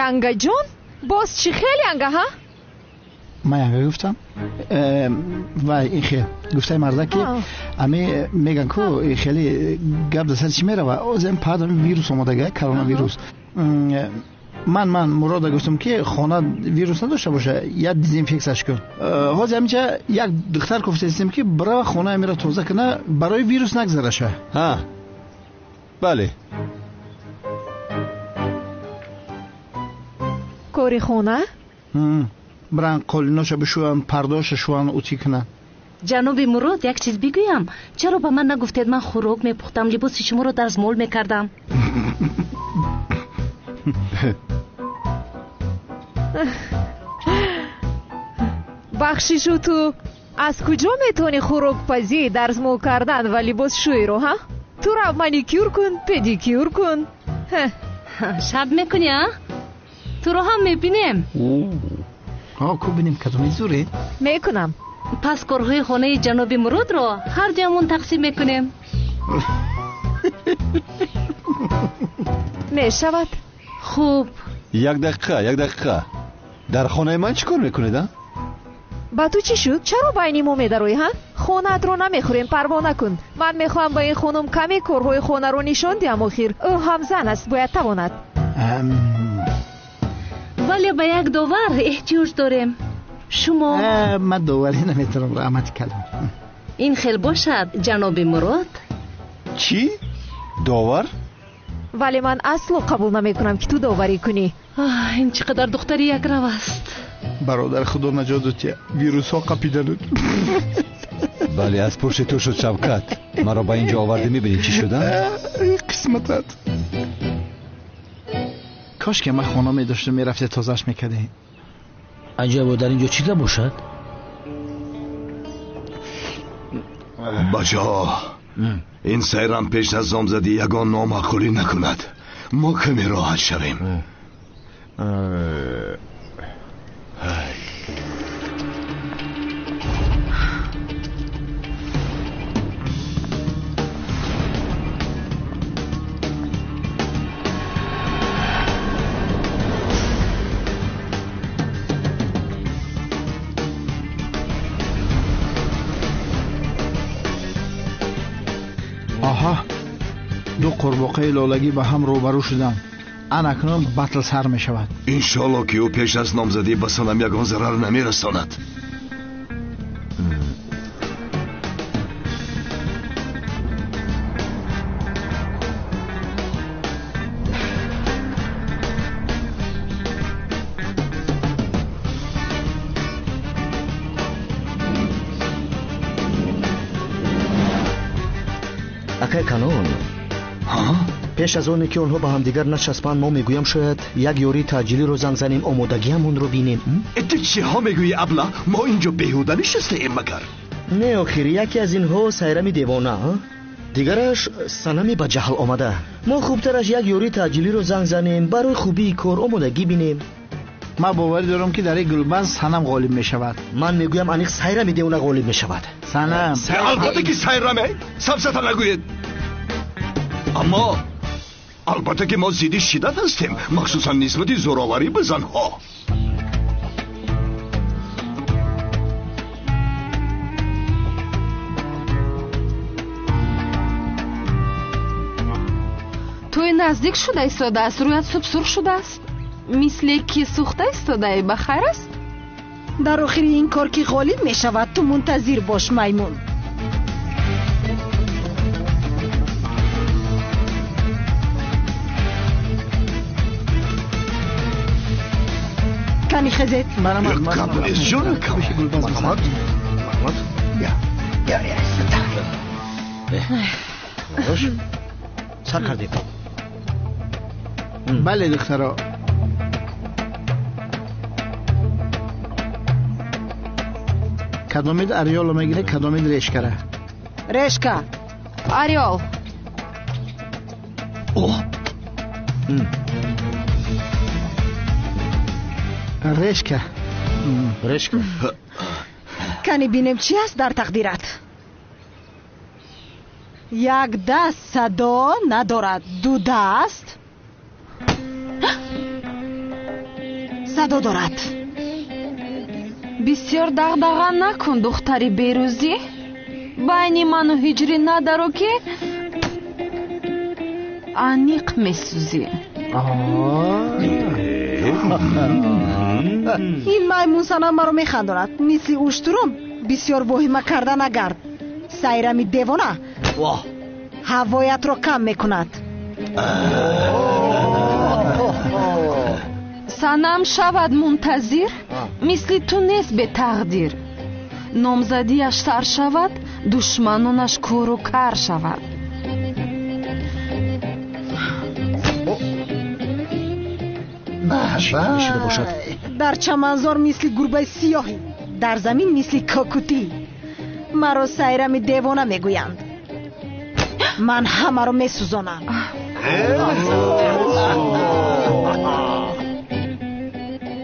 Янгаҷон? Боз чӣ хел янга, ҳа? Ман янга гуфтам. Вай, ин хел гуфтаи марда ки ами меган ку хеле гап дар сари чӣ мерава? Озем пад вирус омадага, коронавирус. Ман Мурода гуфтам ки хона вирус надошта боша, як дезинфексияш кун. Ҳозир ҳаминҷа як духтар гуфтаистем ки бирава хона амира тоза куна, барои вирус нагзараша. Ҳа, бале. Кори хона? Биран қолиноша бишӯянд, пардоша шӯянд, утӣ кунанд. Ҷаноби Мурод, як чиз бигӯям. Чаро ба ман нагуфтед? Ман хӯрок мепухтам, либоси шуморо дарзмол мекардам. Бахшишу, ту аз куҷо метавонӣ хӯрокпазӣ, дарзмол кардан ва либосшӯиро, ҳа? Ту рав маникюр кун, педикюр кун. Шаб мекунӣ, а? Туро ҳам мебинем. Ку бинем кадоми зуре? Мекунам. Пас корҳои хонаи ҷаноби Муродро ҳар дуямон тақсим мекунем. Мешавад. Хуб. Як дақиқа, як дақиқа. Дар хонаи ман чӣ кор мекунед, а? Ба ту чӣ шуд? Чаро байни мо медароӣ, ҳа? Хонаатро намехӯрем, парво накун. Ман мехоҳам ба ин хонум каме корҳои хонаро нишон диҳам. Охир ӯ ҳам зан аст, бояд тавонад. Вале ба як довар эҳтиёҷ дорем. Шумо? Ман доварӣ наметавонам, раҳмати калом. Ин хел бошад, ҷаноби Мурод. Чӣ? Довар? Вале ман асло қабул намекунам ки ту доварӣ кунӣ. Ин чӣ қадар духтари якрав аст. Бародар, худо наҷот дод, вирусҳо қапидануд. Бале, аз пушти ту шуд, Шавкат. Маро ба ин ҷо овардӣ, мебинӣ чӣ шуда? Қисматат. Кош ки ман хона медоштам, мерафте тозааш мекардем. Аҷабо, дар ин ҷо чӣ гап бошад? Бачаҳо, ин сайрам пеш аз номзадӣ ягон номаъқулӣ накунад. Мо каме роҳат шавем. Аҳа, ду қурбоқаи лолагӣ ба ҳам рӯбарӯ шуданд. Ан акнун батл сар мешавад. Иншоалло ки ӯ пеш аз номзадӣ ба Санам ягон зарар намерасонад. Акай Канон, пеш аз оне ки онҳо ба ҳамдигар начаспанд, мо мегӯям шояд як ёрии таъҷилиро занг занем, омодагиамонро бинем. Ту чиҳо мегӯӣ, абла? Мо инҷо беҳуда нишастаем магар? Не, охир яке аз инҳо сайрами девона, дигараш санами ба ҷаҳл омада. Мо хубтараш як ёрии таъҷилиро занг занем, барои хубии кор омодагӣ бинем. Ман боварӣ дорам ки дар ин гулбанд Санам ғолиб мешавад. Ман мегӯям аниқ сайрами девона ғолиб мешавад. Санам. Албатта ки сайраме, сафсата нагӯед. Аммо албатта ки мо зидди шиддат ҳастем, махсусан нисбати зӯроварӣ ба занҳо. Тӯй наздик шуда истодааст, рӯят субсурх шудааст, мисле ки сӯхта истодаӣ. Ба хайр аст? Дар охири ин кор ки ғолиб мешавад, ту мунтазир бош, маймун. Кани хезет. Гап нест, ҷонакам. Марҳамат, марҳамат. Я, я, Сар кардем. Бале, духтаро. Кадомид ореоло мегирад, кадомид решкара? Решка. Ореол. Решка. Решка. Кани бинем чӣ аст дар тақдират. Як даст садо надорад, ду даст садо дорад. Бисёр дағдаға накун, духтари берӯзӣ. Байни ману ҳиҷрӣ надаро, ки аниқ месӯзӣ. Ин маймун Санам маро механдонад. Мисли уштурум бисёр воҳима карда нагард. Сайрами девона ҳавоятро кам мекунад. Санам шавад мунтазир, мисли ту нест бетақдир. Номзадиаш сар шавад, душманонаш кӯру кар шавад. Дар чаманзор мисли гурбаи сиёҳӣ, дар замин мисли кокутӣ. Маро сайрами девона мегӯянд. Ман ҳамаро месӯзонам.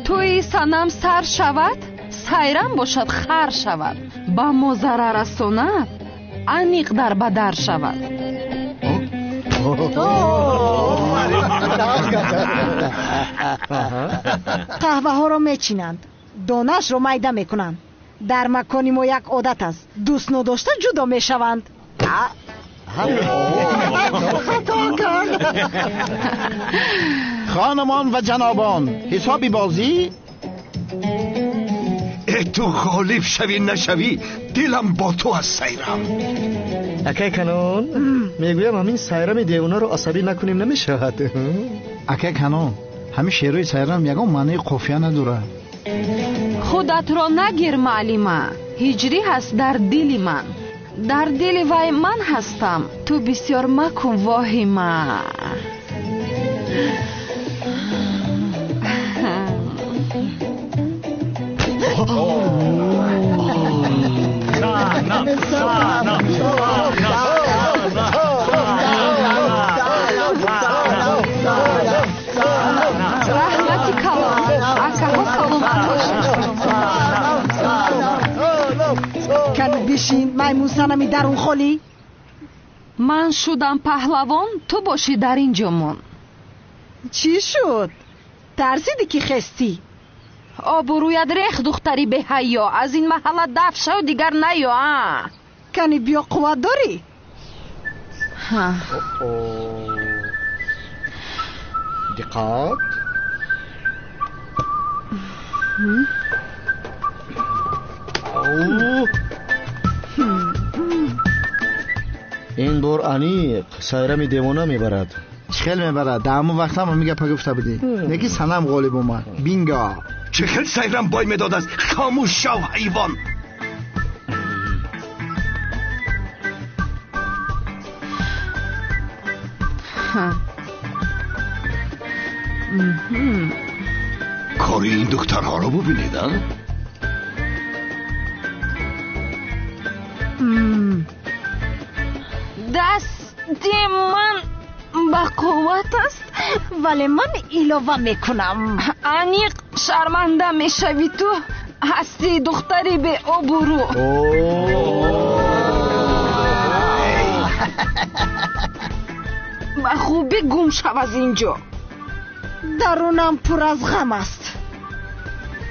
Тӯи Санам сар шавад, сайрам бошад хар шавад. Ба мо зарар расонад, аниқ дар ба дар шавад. Қаҳваҳоро мечинанд, донаашро майда мекунанд. Дар макони мо як одат аст, дӯст нодошта ҷудо мешаванд. Хато кард. Хонумон ва ҷанобон, ҳисоби бозӣ. Ту ғолиб шавӣ нашавӣ, дилам бо ту аст, Сайрам. Акай Канон, мегӯям ҳамин сайрами девонаро асабӣ накунем намешавад. Акай Канон, ҳамин шеърҳои сайрам ягон маънии қофия надорад. Худатро нагир, маълима, ҳиҷрӣ ҳаст дар дили ман. Дар дили вай ман ҳастам, ту бисёр макун воҳима. Раҳмати калон, акаҳо саломат бошед. Кани бишин, маймун Санами дарун холӣ. Ман шудам паҳлавон, ту бошӣ дар ин ҷо мон. Чӣ шуд? Тарсидӣ ки хестӣ? Обрӯят рех, духтари беҳаё. Аз ин маҳалла дафт шав, дигар наё. А кани биё, қувват дорӣ? Диққат. Ин бор аниқ сайрами девона мебарад. Чӣ хел мебарад? Дар ҳамон вақт ҳам ҳамин гапа гуфта будӣ. Неки Санам ғолиб омад. Бинго! Чӣ хел сайрам бой медодааст? Хомӯш шав, ҳайвон! Кори ин духтарҳоро бубинед, а? Дасти ман ба қувват аст, вале ман илова мекунам. Аниқ шарманда мешавӣ ту, ҳастӣ духтари беобрӯ. Ба хубӣ гум шав аз ин ҷо. Дарунам пур аз ғам аст.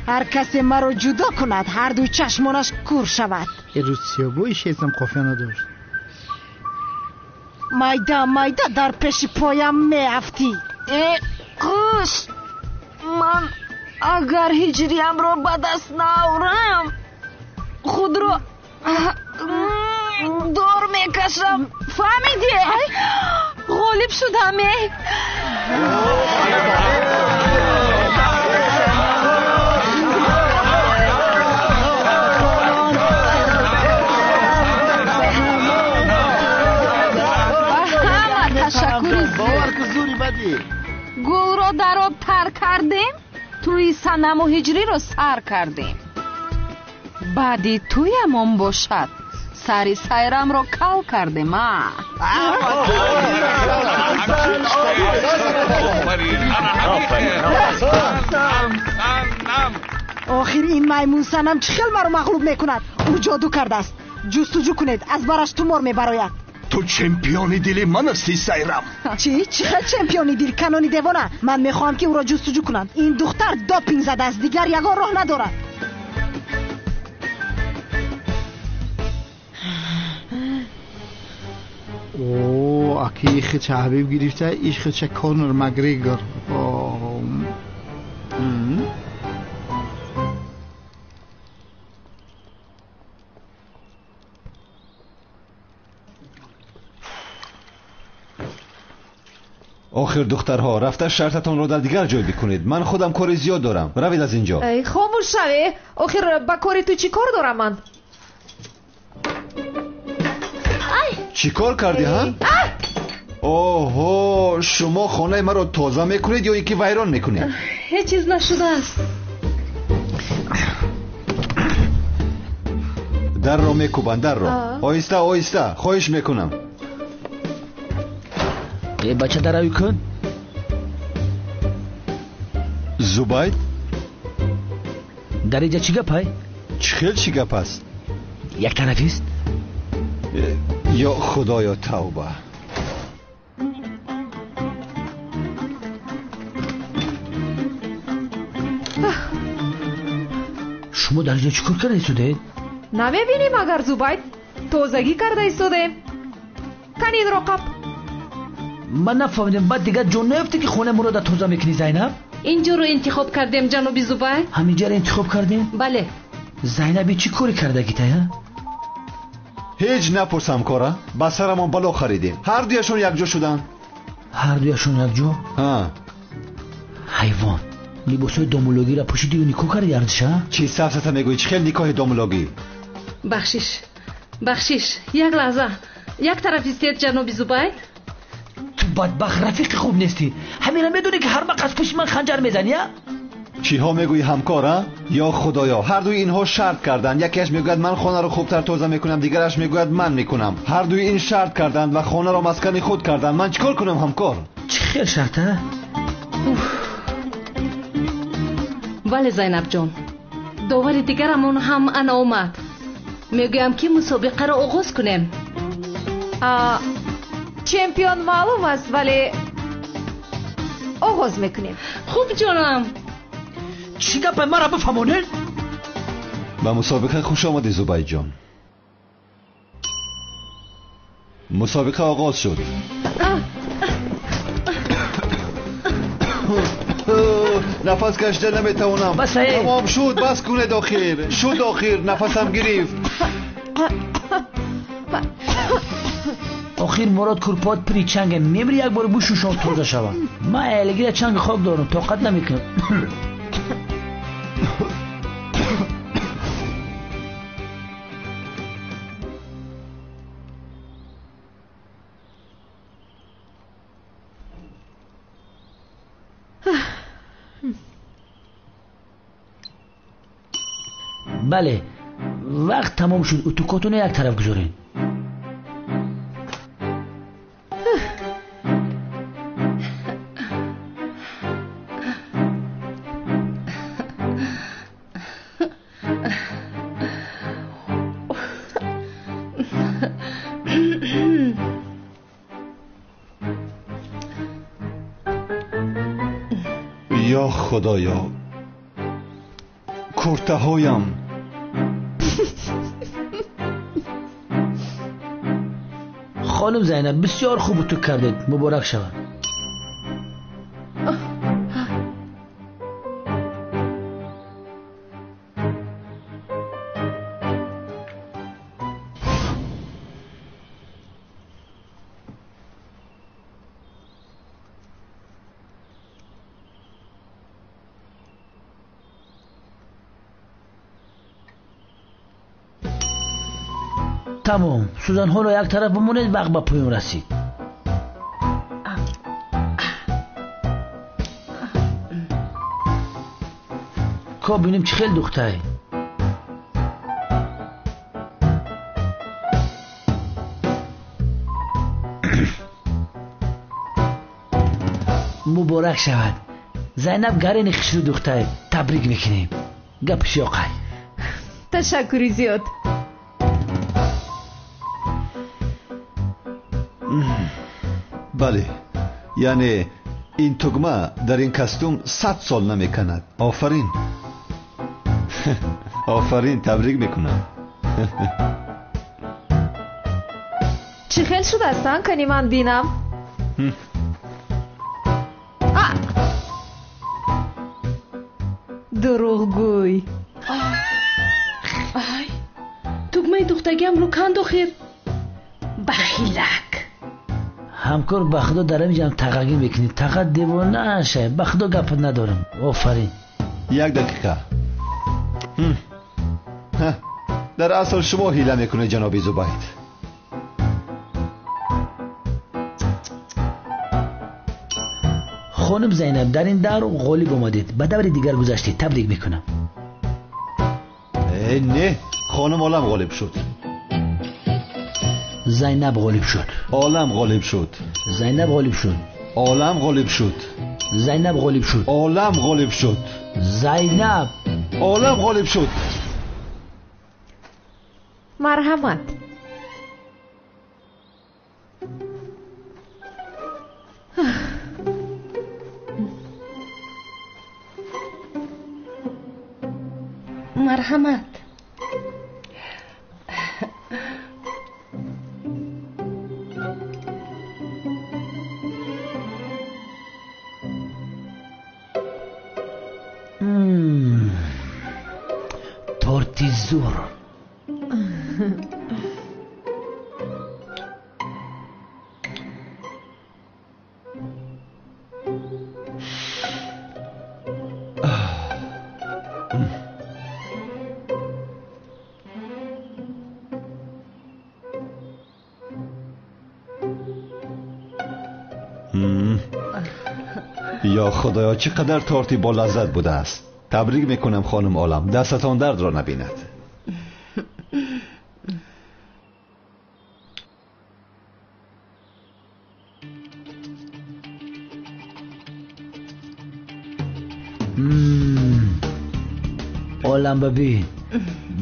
Ҳар касе маро ҷудо кунад, ҳар дуи чашмонаш кур шавад. Русиёбои шеърам қофия надошт. Майда майда дар пеши поям меафтӣ. Э қуш, ман агар ҳиҷриямро ба даст наорам, худро дор мекашам. Фаҳмидӣ? Ғолиб шудам. Э гулро дар об тар кардем, тӯи Санаму ҳиҷриро сар кардем. Баъди тӯямон бошад, сари сайрамро кал кардем. А охир ин маймун Санам чӣ хел маро мағлуб мекунад? Ӯ ҷоду кардааст. Ҷустуҷӯ кунед, аз бараш тумор мебарояд. Ту чемпиони дили ман ҳастӣ, Сайрам. Чӣ? Чӣ хел чемпиони дил, канони девона? Ман мехоҳам, ки ӯро ҷустуҷӯ кунанд. Ин духтар допинг задааст, дигар ягон роҳ надорад. О, аки хича Ҳабиб гирифта, иш хича Конор Макгрегор. Охир духтарҳо, рафта шартатонро дар дигар ҷой бикунед. Ман худам кори зиёд дорам. Равед аз инҷо. Хомӯш шаве. Охир ба кори ту чӣ кор дорам ман? Чӣ кор кардӣ, ҳа? Оҳо, шумо хонаи маро тоза мекунед ё ин ки вайрон мекунед? Ҳеҷ чиз нашудааст. Дарро мекӯбанд, дарро. Оҳиста, оҳиста, хоҳиш мекунам. Э, бача, даравӣ кун. Зубайд? Дар инҷа чӣ гапай? Чӣ хел чӣ гап аст? Як танафист? Ё худоё, тавба. Шумо дар инҷо чӣ кор карда истодед? Намебинӣ магар, Зубайд? Тозагӣ карда истодем. Кан инро қап. Ман нафаҳмидам, баъд дигар ҷо наёфтӣ, ки хонаи Мурода тоза мекунӣ, Зайнаб? Инҷоро интихоб кардем, ҷаноби Зубайд. Ҳаминҷаро интихоб кардем? Бале. Зайнаби чӣ коре кардагитай, ҳа? Ҳеҷ напурс, ҳамкора. Ба сарамон бало харидем. Ҳар дуяшон якҷо шуданд. Ҳар дуяшон якҷо? Ҳа. Ҳайвон, либосҳои домулогиро пӯшидию никоҳ карди арзиша? Чӣ сафсата мегӯӣ? Чӣ хел никоҳи домулогӣ? Бахшиш, бахшиш, як лаҳза. Як тараф истед, ҷаноби Зубайд. Ту бадбахт рафиқи хуб нестӣ. Ҳамина медонӣ, ки ҳар вақт аз пушти ман ханҷар мезанӣ, а? Чиҳо мегӯӣ, ҳамкор, а? Ё худоё, ҳар дуи инҳо шарт карданд. Якеаш мегӯяд, ман хонаро хубтар тоза мекунам, дигараш мегӯяд, ман мекунам. Ҳар дуи ин шарт карданд ва хонаро маскани худ карданд. Ман чӣ кор кунам, ҳамкор? Чӣ хел шарт, а? Бале, Зайнабҷон, довари дигарамон ҳам ана омад. Мегӯям, ки мусобиқаро оғоз кунем. Чемпион маълум аст, вале оғоз мекунем. Хуб, ҷонам. Чӣ гапай, маро бифаҳмонед? Ба мусобиқа хуш омадӣ, Зубайдҷон. Мусобиқа оғоз шуд. Нафас кашида наметавонам. Тамом шуд, бас кунед охир. Шуд охир, нафасам гирифт. Охир Мурод, курпот пири чанге, мемри, як бор бушӯшон, тоза шава. Ман элегира чанги хок дорам, тоқат намекунам. Бале, вақт тамом шуд. Утукотонро як тараф гузоред. Ё худоё, куртаҳоям. Хонум Зайнаб, бисёр хуб утук кардед, муборак шавад. Тамом, сӯзанҳоро як тараф бимонед, вақт ба поён расид. Ко бинем, чӣ хел духтай. Муборак шавад, Зайнаб гарени хушрӯ духтай, табрик мекунем. Гапи ёқай. Ташаккури зиёд. Бале, яъне ин тугма дар ин костюм 100 сол намеканад. Офарин. Офарин, табрик мекунам. Чӣ хел шудааст, ан кани ман бинам? Дурӯғгӯй. Ай, тугмаи духтагиамро канд охир. Бахилак. Ҳамкор, ба худо дар ҳамин ҷам тағагӣ мекунӣ. Таға девона шай. Ба худо гапат надорам. Офарин. Як дақиқа. Дар асл шумо ҳила мекунед, ҷаноби Зубайд. Хонум Зайнаб, дар ин давр ғолиб омадед. Ба даври дигар гузаштед. Табрик мекунам. Не, хонум Олам ғолиб шуд. Зайнаб ғолиб шуд. Олам ғолиб шуд. Зайнаб ғолиб шуд. Олам ғолиб шуд. Зайнаб ғолиб шуд. Олам ғолиб шуд. Зайнаб. Олам ғолиб шуд. Марҳамат. Марҳамат. Торти зур. Ё худоё, чӣ қадар торти бо лаззат будааст. Табрик мекунам, хонум Олам. Дастатон дардро набинад. Олам бабӣ,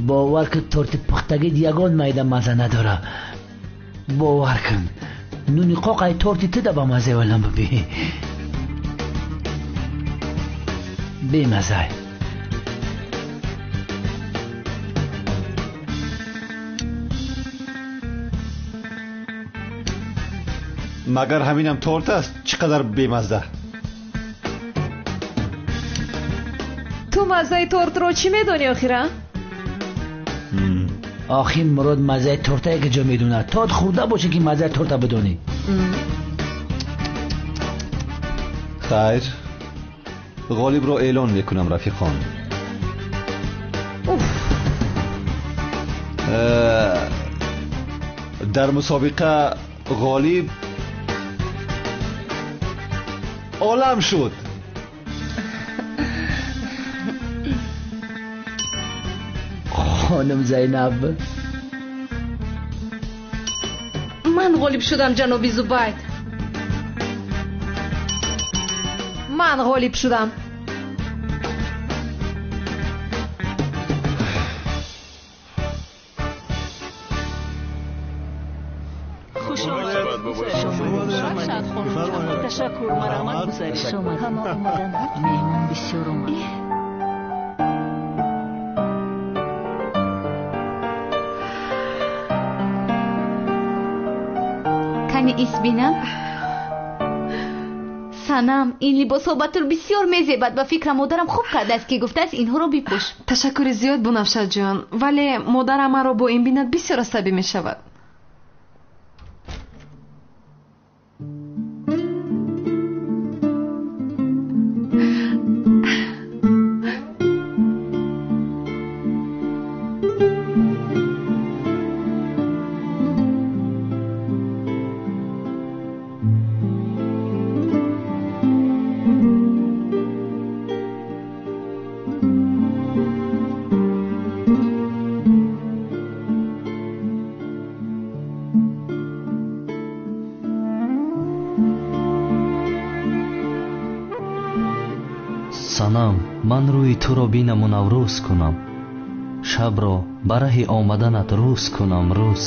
бовар кун, торти пухтагит ягон майда маза надора. Бовар кун, нуни қоқай торти туда ба мазаи Олам бабӣ. Бемазай. Магар ҳаминам торт аст? Чӣ қадар бемазза. Ту маззаи тортро чӣ медонӣ охира? Охи Мурод маззаи торта як ҷо медонад. Торт хӯрда бошӣ ки маззаи торта бидонӣ. Хайр, ғолибро эълон мекунам, рафиқон. Дар мусобиқа ғолиб Олам шуд. Хонум Зайнаб. Ман ғолиб шудам, ҷаноби Зубайд. Ман ғолиб шудам. Ташаккур, марҳамат гузаред. Ҳама омаданд. Меҳмон бисёр омад. Кани ис бинам? Санам, ин либосҳо ба тур бисёр мезебад. Ба фикрам модарам хуб кардааст, ки гуфтааст инҳоро бипӯш. Ташаккури зиёд, Бунафшаҷон, вале модарам маро бо ин бинад бисёр асабӣ мешавад. Санам, ман рӯи туро бинаму наврӯз кунам, шабро ба раҳи омаданат рӯз кунам, рӯз.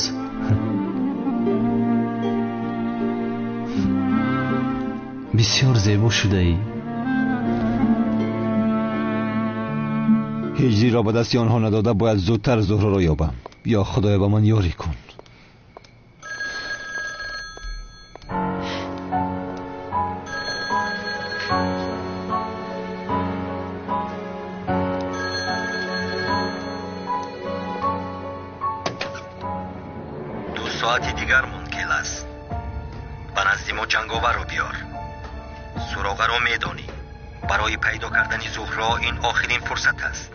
Бисёр зебо шудаӣ. Ҳиҷриро ба дасти онҳо надода бояд зудтар Зуҳроро ёбам. Ё Худоё, ба ман ёрӣ кун. Ду соати дигар монд, Келас. Ба назди мо ҷанговарро биёр. Суроғаро медонӣ. Барои пайдо кардани Зуҳро ин охирин фурсат аст.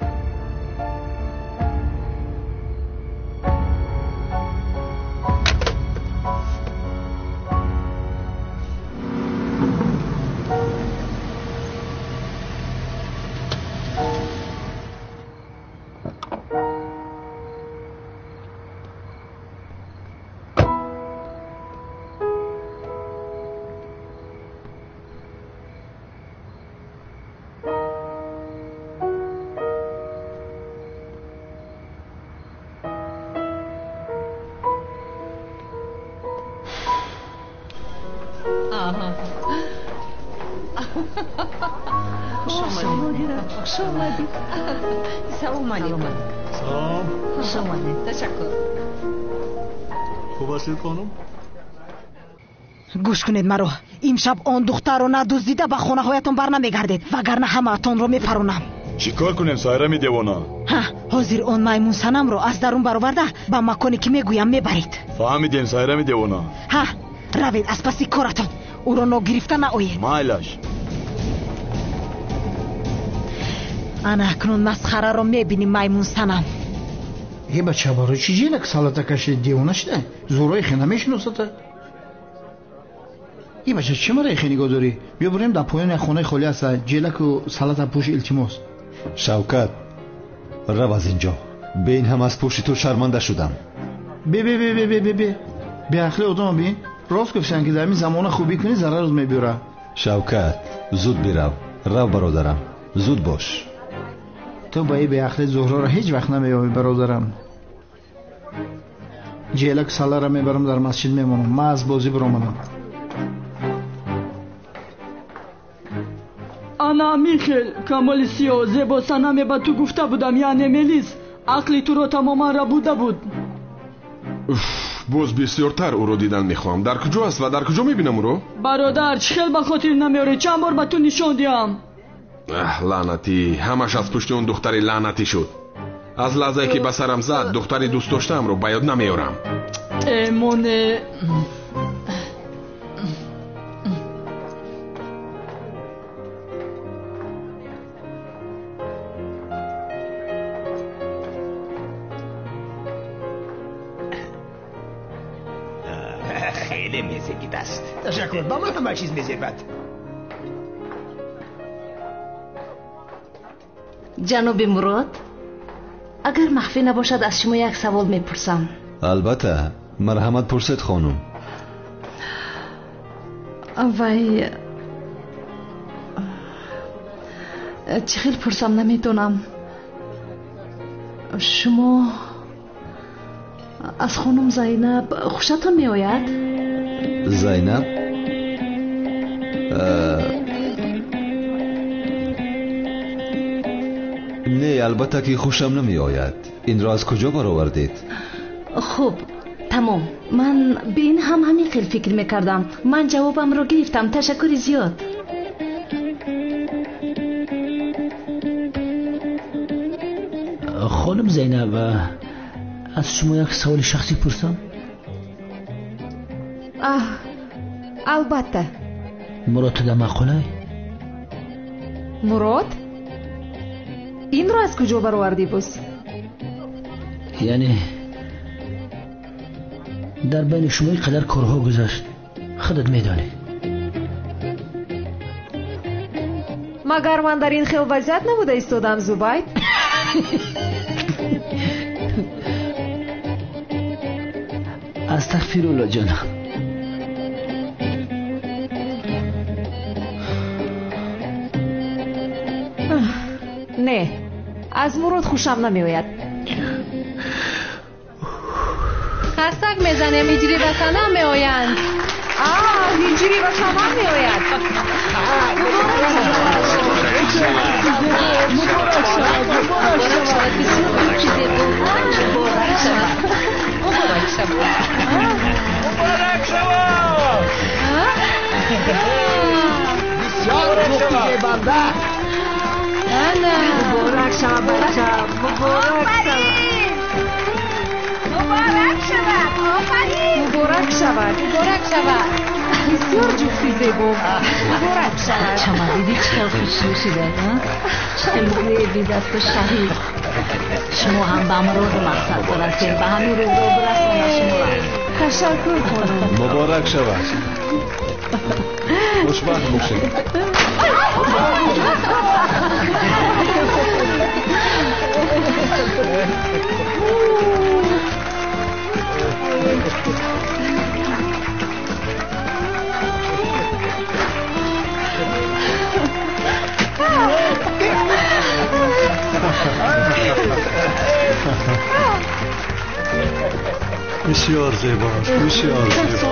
Хуш омадед. Салом алейкум. Салом. Хуш омадед. Ташаккур. Хуб ҳастед, хонум? Гӯш кунед маро. Имшаб он духтарро надуздида ба хонаҳоятон барнамегардед, вагарна ҳамаатонро мепаронам. Чӣ кор кунем, Сайрами девона? Ҳа, ҳозир он маймун Санамро аз дарун бароварда ба маконе ки мегӯям мебаред. Фаҳмидем, Сайрами девона. Ҳа, равед аз паси коратон. Ӯро ногирифта наоед. Майлаш. Ана акнун масхараро мебинӣ, маймун Санам. Е бача, барои чӣ ҷелак салата кашид? Девона шуда? Зӯрои хе намешиносата? Е бача, чӣ мара хе нигоҳ дорӣ? Биё бурем дар поёни як хонаи холӣ аста. Ҷелаку салата пӯш, илтимос. Шавкат, рав аз инҷо. Бе ин ҳам аз пушти ту шарманда шудам. Бе бе бе бе бе бе бе. Беақли одама бин. Рост гуфтан ки дар ин замона хубӣ кунӣ зарарот мебиёрад. Шавкат, зуд бирав. Рав, бародарам, зуд бош. Ту ба ин беақли Зуҳроро ҳеҷ вақт намеёбӣ, бародарам. Ҷелаку саларо мебарам, дар масҷид мемонам. Ман аз бозӣ биромадам. Ана Михел, Камоли Сиёҳ, зебо Санаме ба ту гуфта будам, яъне Мелис ақли туро тамоман рабуда буд. Уф, боз бисёртар ӯро дидан мехоҳам. Дар куҷо аст ва дар куҷо мебинам ӯро? Бародар, чӣ хел ба хотир намеорӣ? Чанд бор ба ту нишон диҳам? Аҳ, лаънатӣ, ҳамаш аз пушти он духтари лаънатӣ шуд. Аз лаҳзае ки ба сарам зад, духтари дӯстдоштаамро ба ёд намеорам. Э, моне. Хеле мезебид аст. Ташаккур, ба ман ҳама чиз мезебад. Ҷаноби Мурод, агар махфӣ набошад, аз шумо як савол мепурсам. Албатта, марҳамат пурсед, хонум. Вай, чӣ хел пурсам намедонам. Шумо аз хонум Зайнаб хушатон меояд? Зайнаб? Не, албатта ки хушам намеояд. Инро аз куҷо баровардед? Хуб, тамом. Ман ба ин ҳам ҳамин хел фикр мекардам. Ман ҷавобамро гирифтам. Ташаккури зиёд. Хонум Зайнаб, аз шумо як саволи шахсӣ пурсам? Аҳ, албатта. Мурод туда маъқулай? Мурод? Инро аз куҷо баровардӣ боз? Яъне дар байни шумо ин қадар корҳо гузашт, худат медонӣ. Магар ман дар ин хел вазъият набуда истодам, Зубайд? Астағфирулло ҷонам. Не, аз Мурод хушам намеояд. Қарсак мезанем, Ҳиҷрӣ ва Санам меоянд. Ҳиҷрӣ ба чаман меояд. Муборак шавад, муборак шавад. Бисёр духти зебо. Муборак шавад. Муборак шавад. Муборак шавад. Бисёр духти зебанда. Ана. Муборак шавад, бача. Муборак шавад. Муборак шавад. Офарин. Муборак шавад. Муборак шавад. Бисёр ҷуфти зебо. Муборак шавад. Чаман диди чӣ хел хушрӯ шудад, чӣ хел зебидасту шаҳид. Шумо ҳам ба муроду мақсад расед, ба ҳамин рӯзо бирасонад шуморо. Ташаккур, хонум. Муборак шавад. Хушбахт бошед. Бисёр зебо аст, бисёр зебо.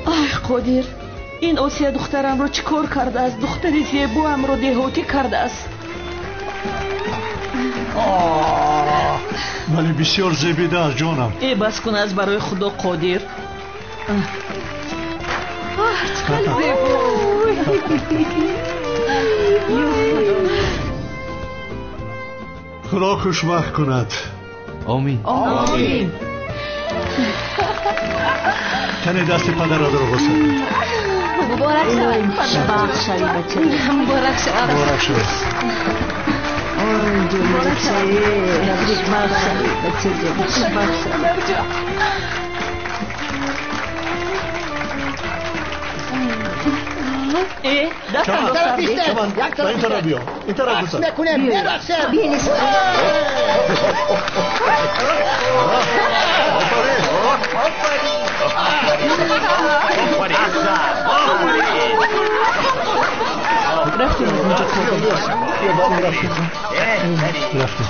Ай, Қодир, ин Осия духтарамро чӣ кор кардааст? Духтари зебоамро деҳотӣ кардааст. Вале бисёр зебида аст, ҷонам. Э, бас кун аз барои Худо, Қодир. Чӣ хел зебо. Худо хушбахт кунад. Омин. Омин. Тане дасти падарро бӯсед. Муборак шавад. Хушбахт шавӣ, бача. Муборак шавад. Муборак шавад. Ой, ҷон, хушбахт шавӣ, бачаҷон, хушбахт шавӣ. Э, дастамро сар деҳ. Чаман, ба ин тараф биё. Ин тараф бӯса. Мекунем, мерақсем. Рафтем аз инҷо, Қодир. Рафтем.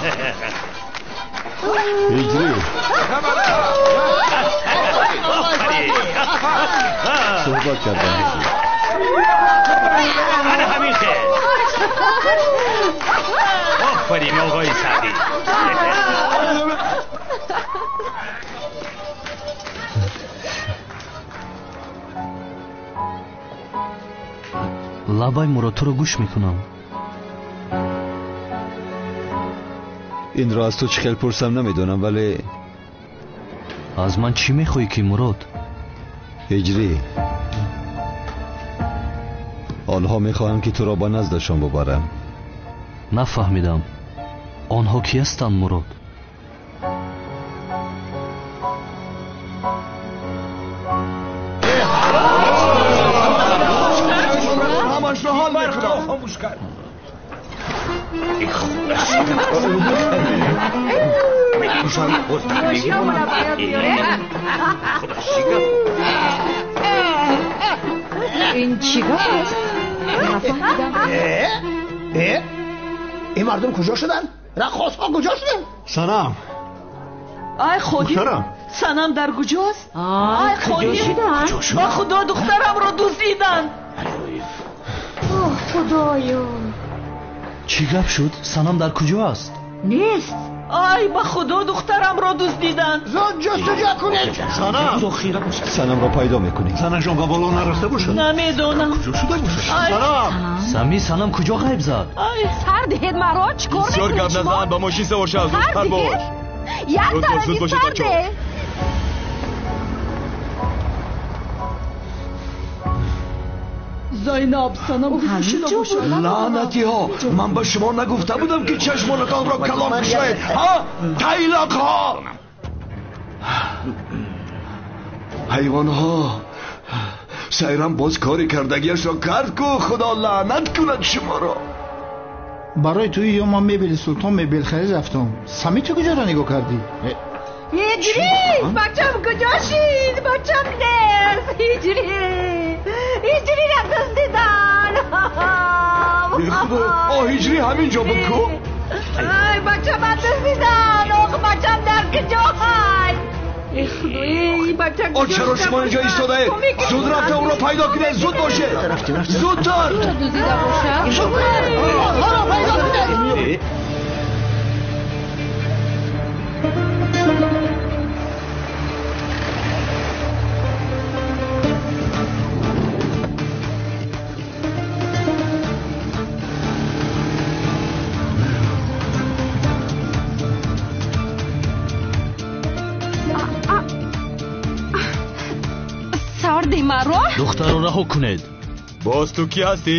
Ҳиҷрӣ. Суҳбат кардам, ҳиҷрӣ. Ана ҳамин хел. Офарин, оғои Саъдӣ. Лабай Мурод, туро гӯш мекунам. Инро аз ту чӣ хел пурсам намедонам, вале аз ман чӣ мехоҳӣ ки, Мурод? Ҳиҷрӣ, онҳо мехоҳанд ки туро ба наздашон бубарам. Нафаҳмидам. Онҳо кӣ ҳастанд, Мурод? ҳамашро ҳал мекунам. Хомӯш кард. Ин чӣ гап аст? Нафаҳмидам. Ин мардум куҷо шуданд? Раққосҳо куҷо шуданд? Санам. Ай, Қодир, Санам дар куҷост? Ай, Қодир, ба Худо духтарамро дуздиданд. Оҳ, Худоё. Чӣ гап шуд? Санам дар куҷо аст? Нест. Ай, ба Худо духтарамро дуздиданд. Зуд ҷустуҷӯ кунед. Санам. Санамро пайдо мекунӣ. Занашон ба боло нарафта бошад? Намедонам. Куҷо шуда бошад? Санам. Сами, Санам куҷо ғайб зад? Ай, сар диҳед маро, чӣ кор Бисёр мекунед гап шумо? назан, ба мошин савор шав, Сар зудтар бош. диҳед? Як Зуд бош, тарафи зуд бошед, сар бачаҳо. деҳ. Зайнаб, Санам куҷо шуда бошад? Лаънатиҳо, ман ба шумо нагуфта будам ки чашмонатонро калон кушоед, ҳа? Тайлоқҳо! Ҳайвонҳо! Сайрам боз кори кардагиашро кард ку, Худо лаънат кунад шуморо. Барои туи ё ман мебели Султон мебел харид рафтам. Сами, ту куҷоро нигоҳ кардӣ? Ҳиҷрӣ, бачам куҷо шид? Бачам нест. Ҳиҷрӣ, ҳиҷриро дуздидан. Худо, о, ҳиҷрӣ ҳамин ҷо буд ку? Ай, бачама дуздидан! Ох, бачам дар куҷо ҳай? Э, худои, бача О, чаро шумо инҷо истодаед? Зуд рафта ӯро пайдо кунед, зуд бошед! Зудтар! Дуздида бошад? Онҳоро пайдо кунед! Маро? Духтарро раҳо кунед. Боз ту кӣ ҳастӣ?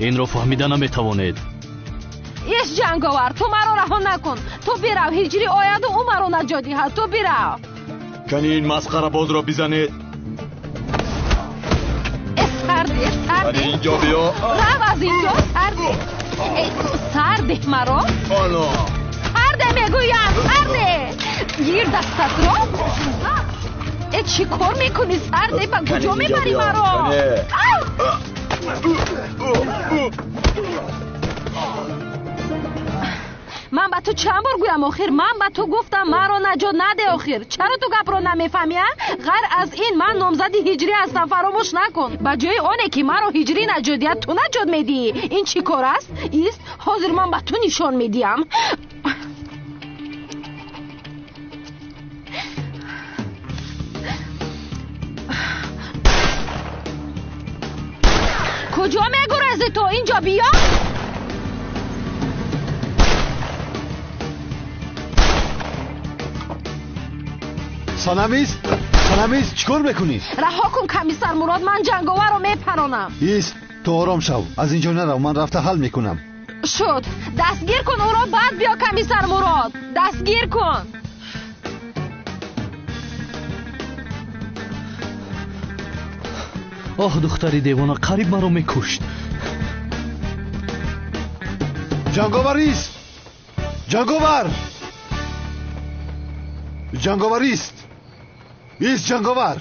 Инро фаҳмида наметавонед. Иш ҷанговар, ту маро раҳо накун. Ту бирав, ҳиҷрӣ ояду ӯ маро наҷот диҳад. Ту бирав. Кани ин масхарабозро бизанед. Э, сарде, сарде. Кани инҷо биё. Рав аз инҷо, сарде. Э, сарде маро. Ано. Сарде мегӯям, сарде. Гир дастатро. Э, чӣ кор мекунӣ, сарде? Ба куҷо мебарӣ маро? Ман ба ту чанд бор гӯям охир? Ман ба ту гуфтам маро наҷот наде охир. Чаро ту гапро намефаҳмӣ, а? Ғайр аз ин ман номзади ҳиҷрӣ ҳастам, фаромӯш накун. Ба ҷои оне ки маро ҳиҷрӣ наҷот диҳад, ту наҷот медиҳӣ. Ин чӣ кор аст? Ист, ҳозир ман ба ту нишон медиҳам. Куҷо мегурезӣ ту? Инҷо биё. Санамиз, Санамиз, чӣ кор мекунӣ? Раҳо кун, комиссар Мурод, ман ҷанговарро мепаронам. Ист, ту ором шав, аз инҷо нарав, ман рафта ҳал мекунам. Шуд, дастгир кун ӯро, баъд биё, комиссар Мурод, дастгир кун. Оҳ, духтари девона қариб маро мекушт. Ҷанговар ист! Ҷанговар! Ҷанговар ист! Ист, ҷанговар!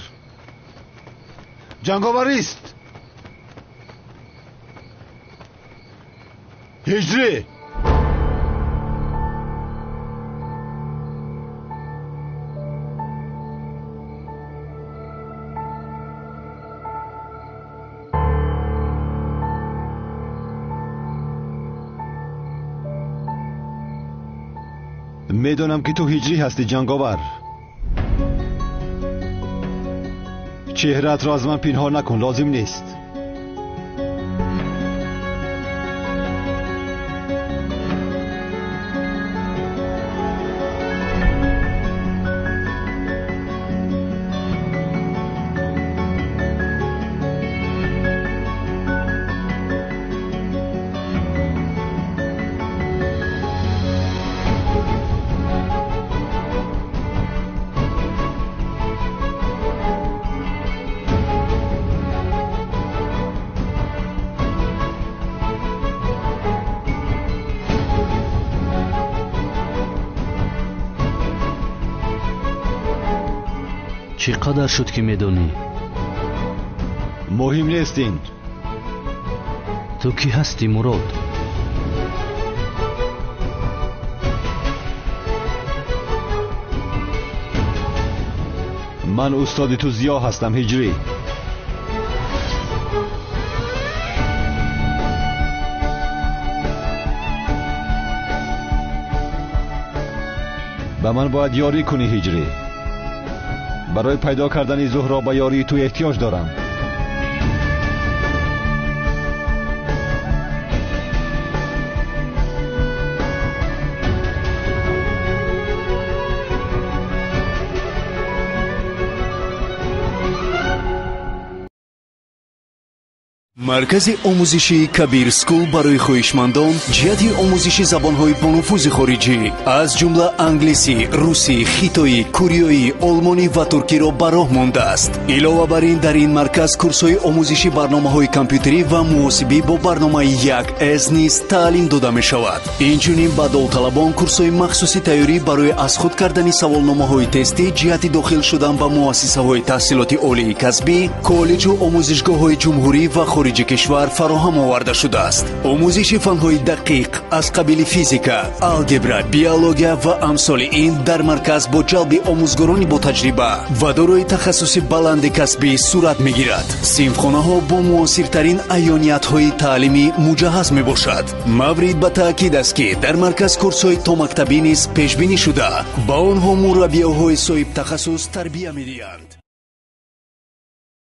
Ҷанговар ист! Ҳиҷрӣ! Медонам ки ту ҳиҷрӣ ҳастӣ, ҷанговар. Чеҳраатро аз ман пинҳон накун, лозим нест. Чӣ қадар шуд ки медонӣ? Муҳим нест ин. Ту кӣ ҳастӣ, Мурод? Ман устоди ту Зиё ҳастам, ҳиҷрӣ. Ба ман бояд ёрӣ кунӣ, ҳиҷрӣ. Барои пайдо кардани Зуҳро ба ёрии ту эҳтиёҷ дорам. Маркази омӯзишии Кабир Скул барои хоҳишмандон ҷиҳати омӯзиши забонҳои бонуфузи хориҷӣ аз ҷумла англисӣ, русӣ, хитоӣ, кореоӣ, олмонӣ ва туркиро ба роҳ мондааст. Илова бар ин, дар ин марказ курсҳои омӯзиши барномаҳои компютерӣ ва муҳосибӣ бо барномаи 1С низ таълим дода мешавад. Инчунин ба довталабон курсҳои махсуси тайёрӣ барои аз худ кардани саволномаҳои тестӣ ҷиҳати дохил шудан ба муассисаҳои таҳсилоти олии касбӣ, коллеҷу омӯзишгоҳҳои ҷумҳурӣ ва хориҷӣ хориҷи кишвар фароҳам оварда шудааст. Омӯзиши фанҳои дақиқ аз қабили физика, алгебра, биология ва амсоли ин дар марказ бо ҷалби омӯзгорони ботаҷриба ва дорои тахассуси баланди касбӣ сурат мегирад. Синфхонаҳо бо муосиртарин аёниятҳои таълимӣ муҷаҳҳаз мебошад. Маврид ба таъкид аст, ки дар марказ курсҳои томактабӣ низ пешбинӣ шуда, ба онҳо мураббиёҳои соҳибтахассус тарбия медиҳанд.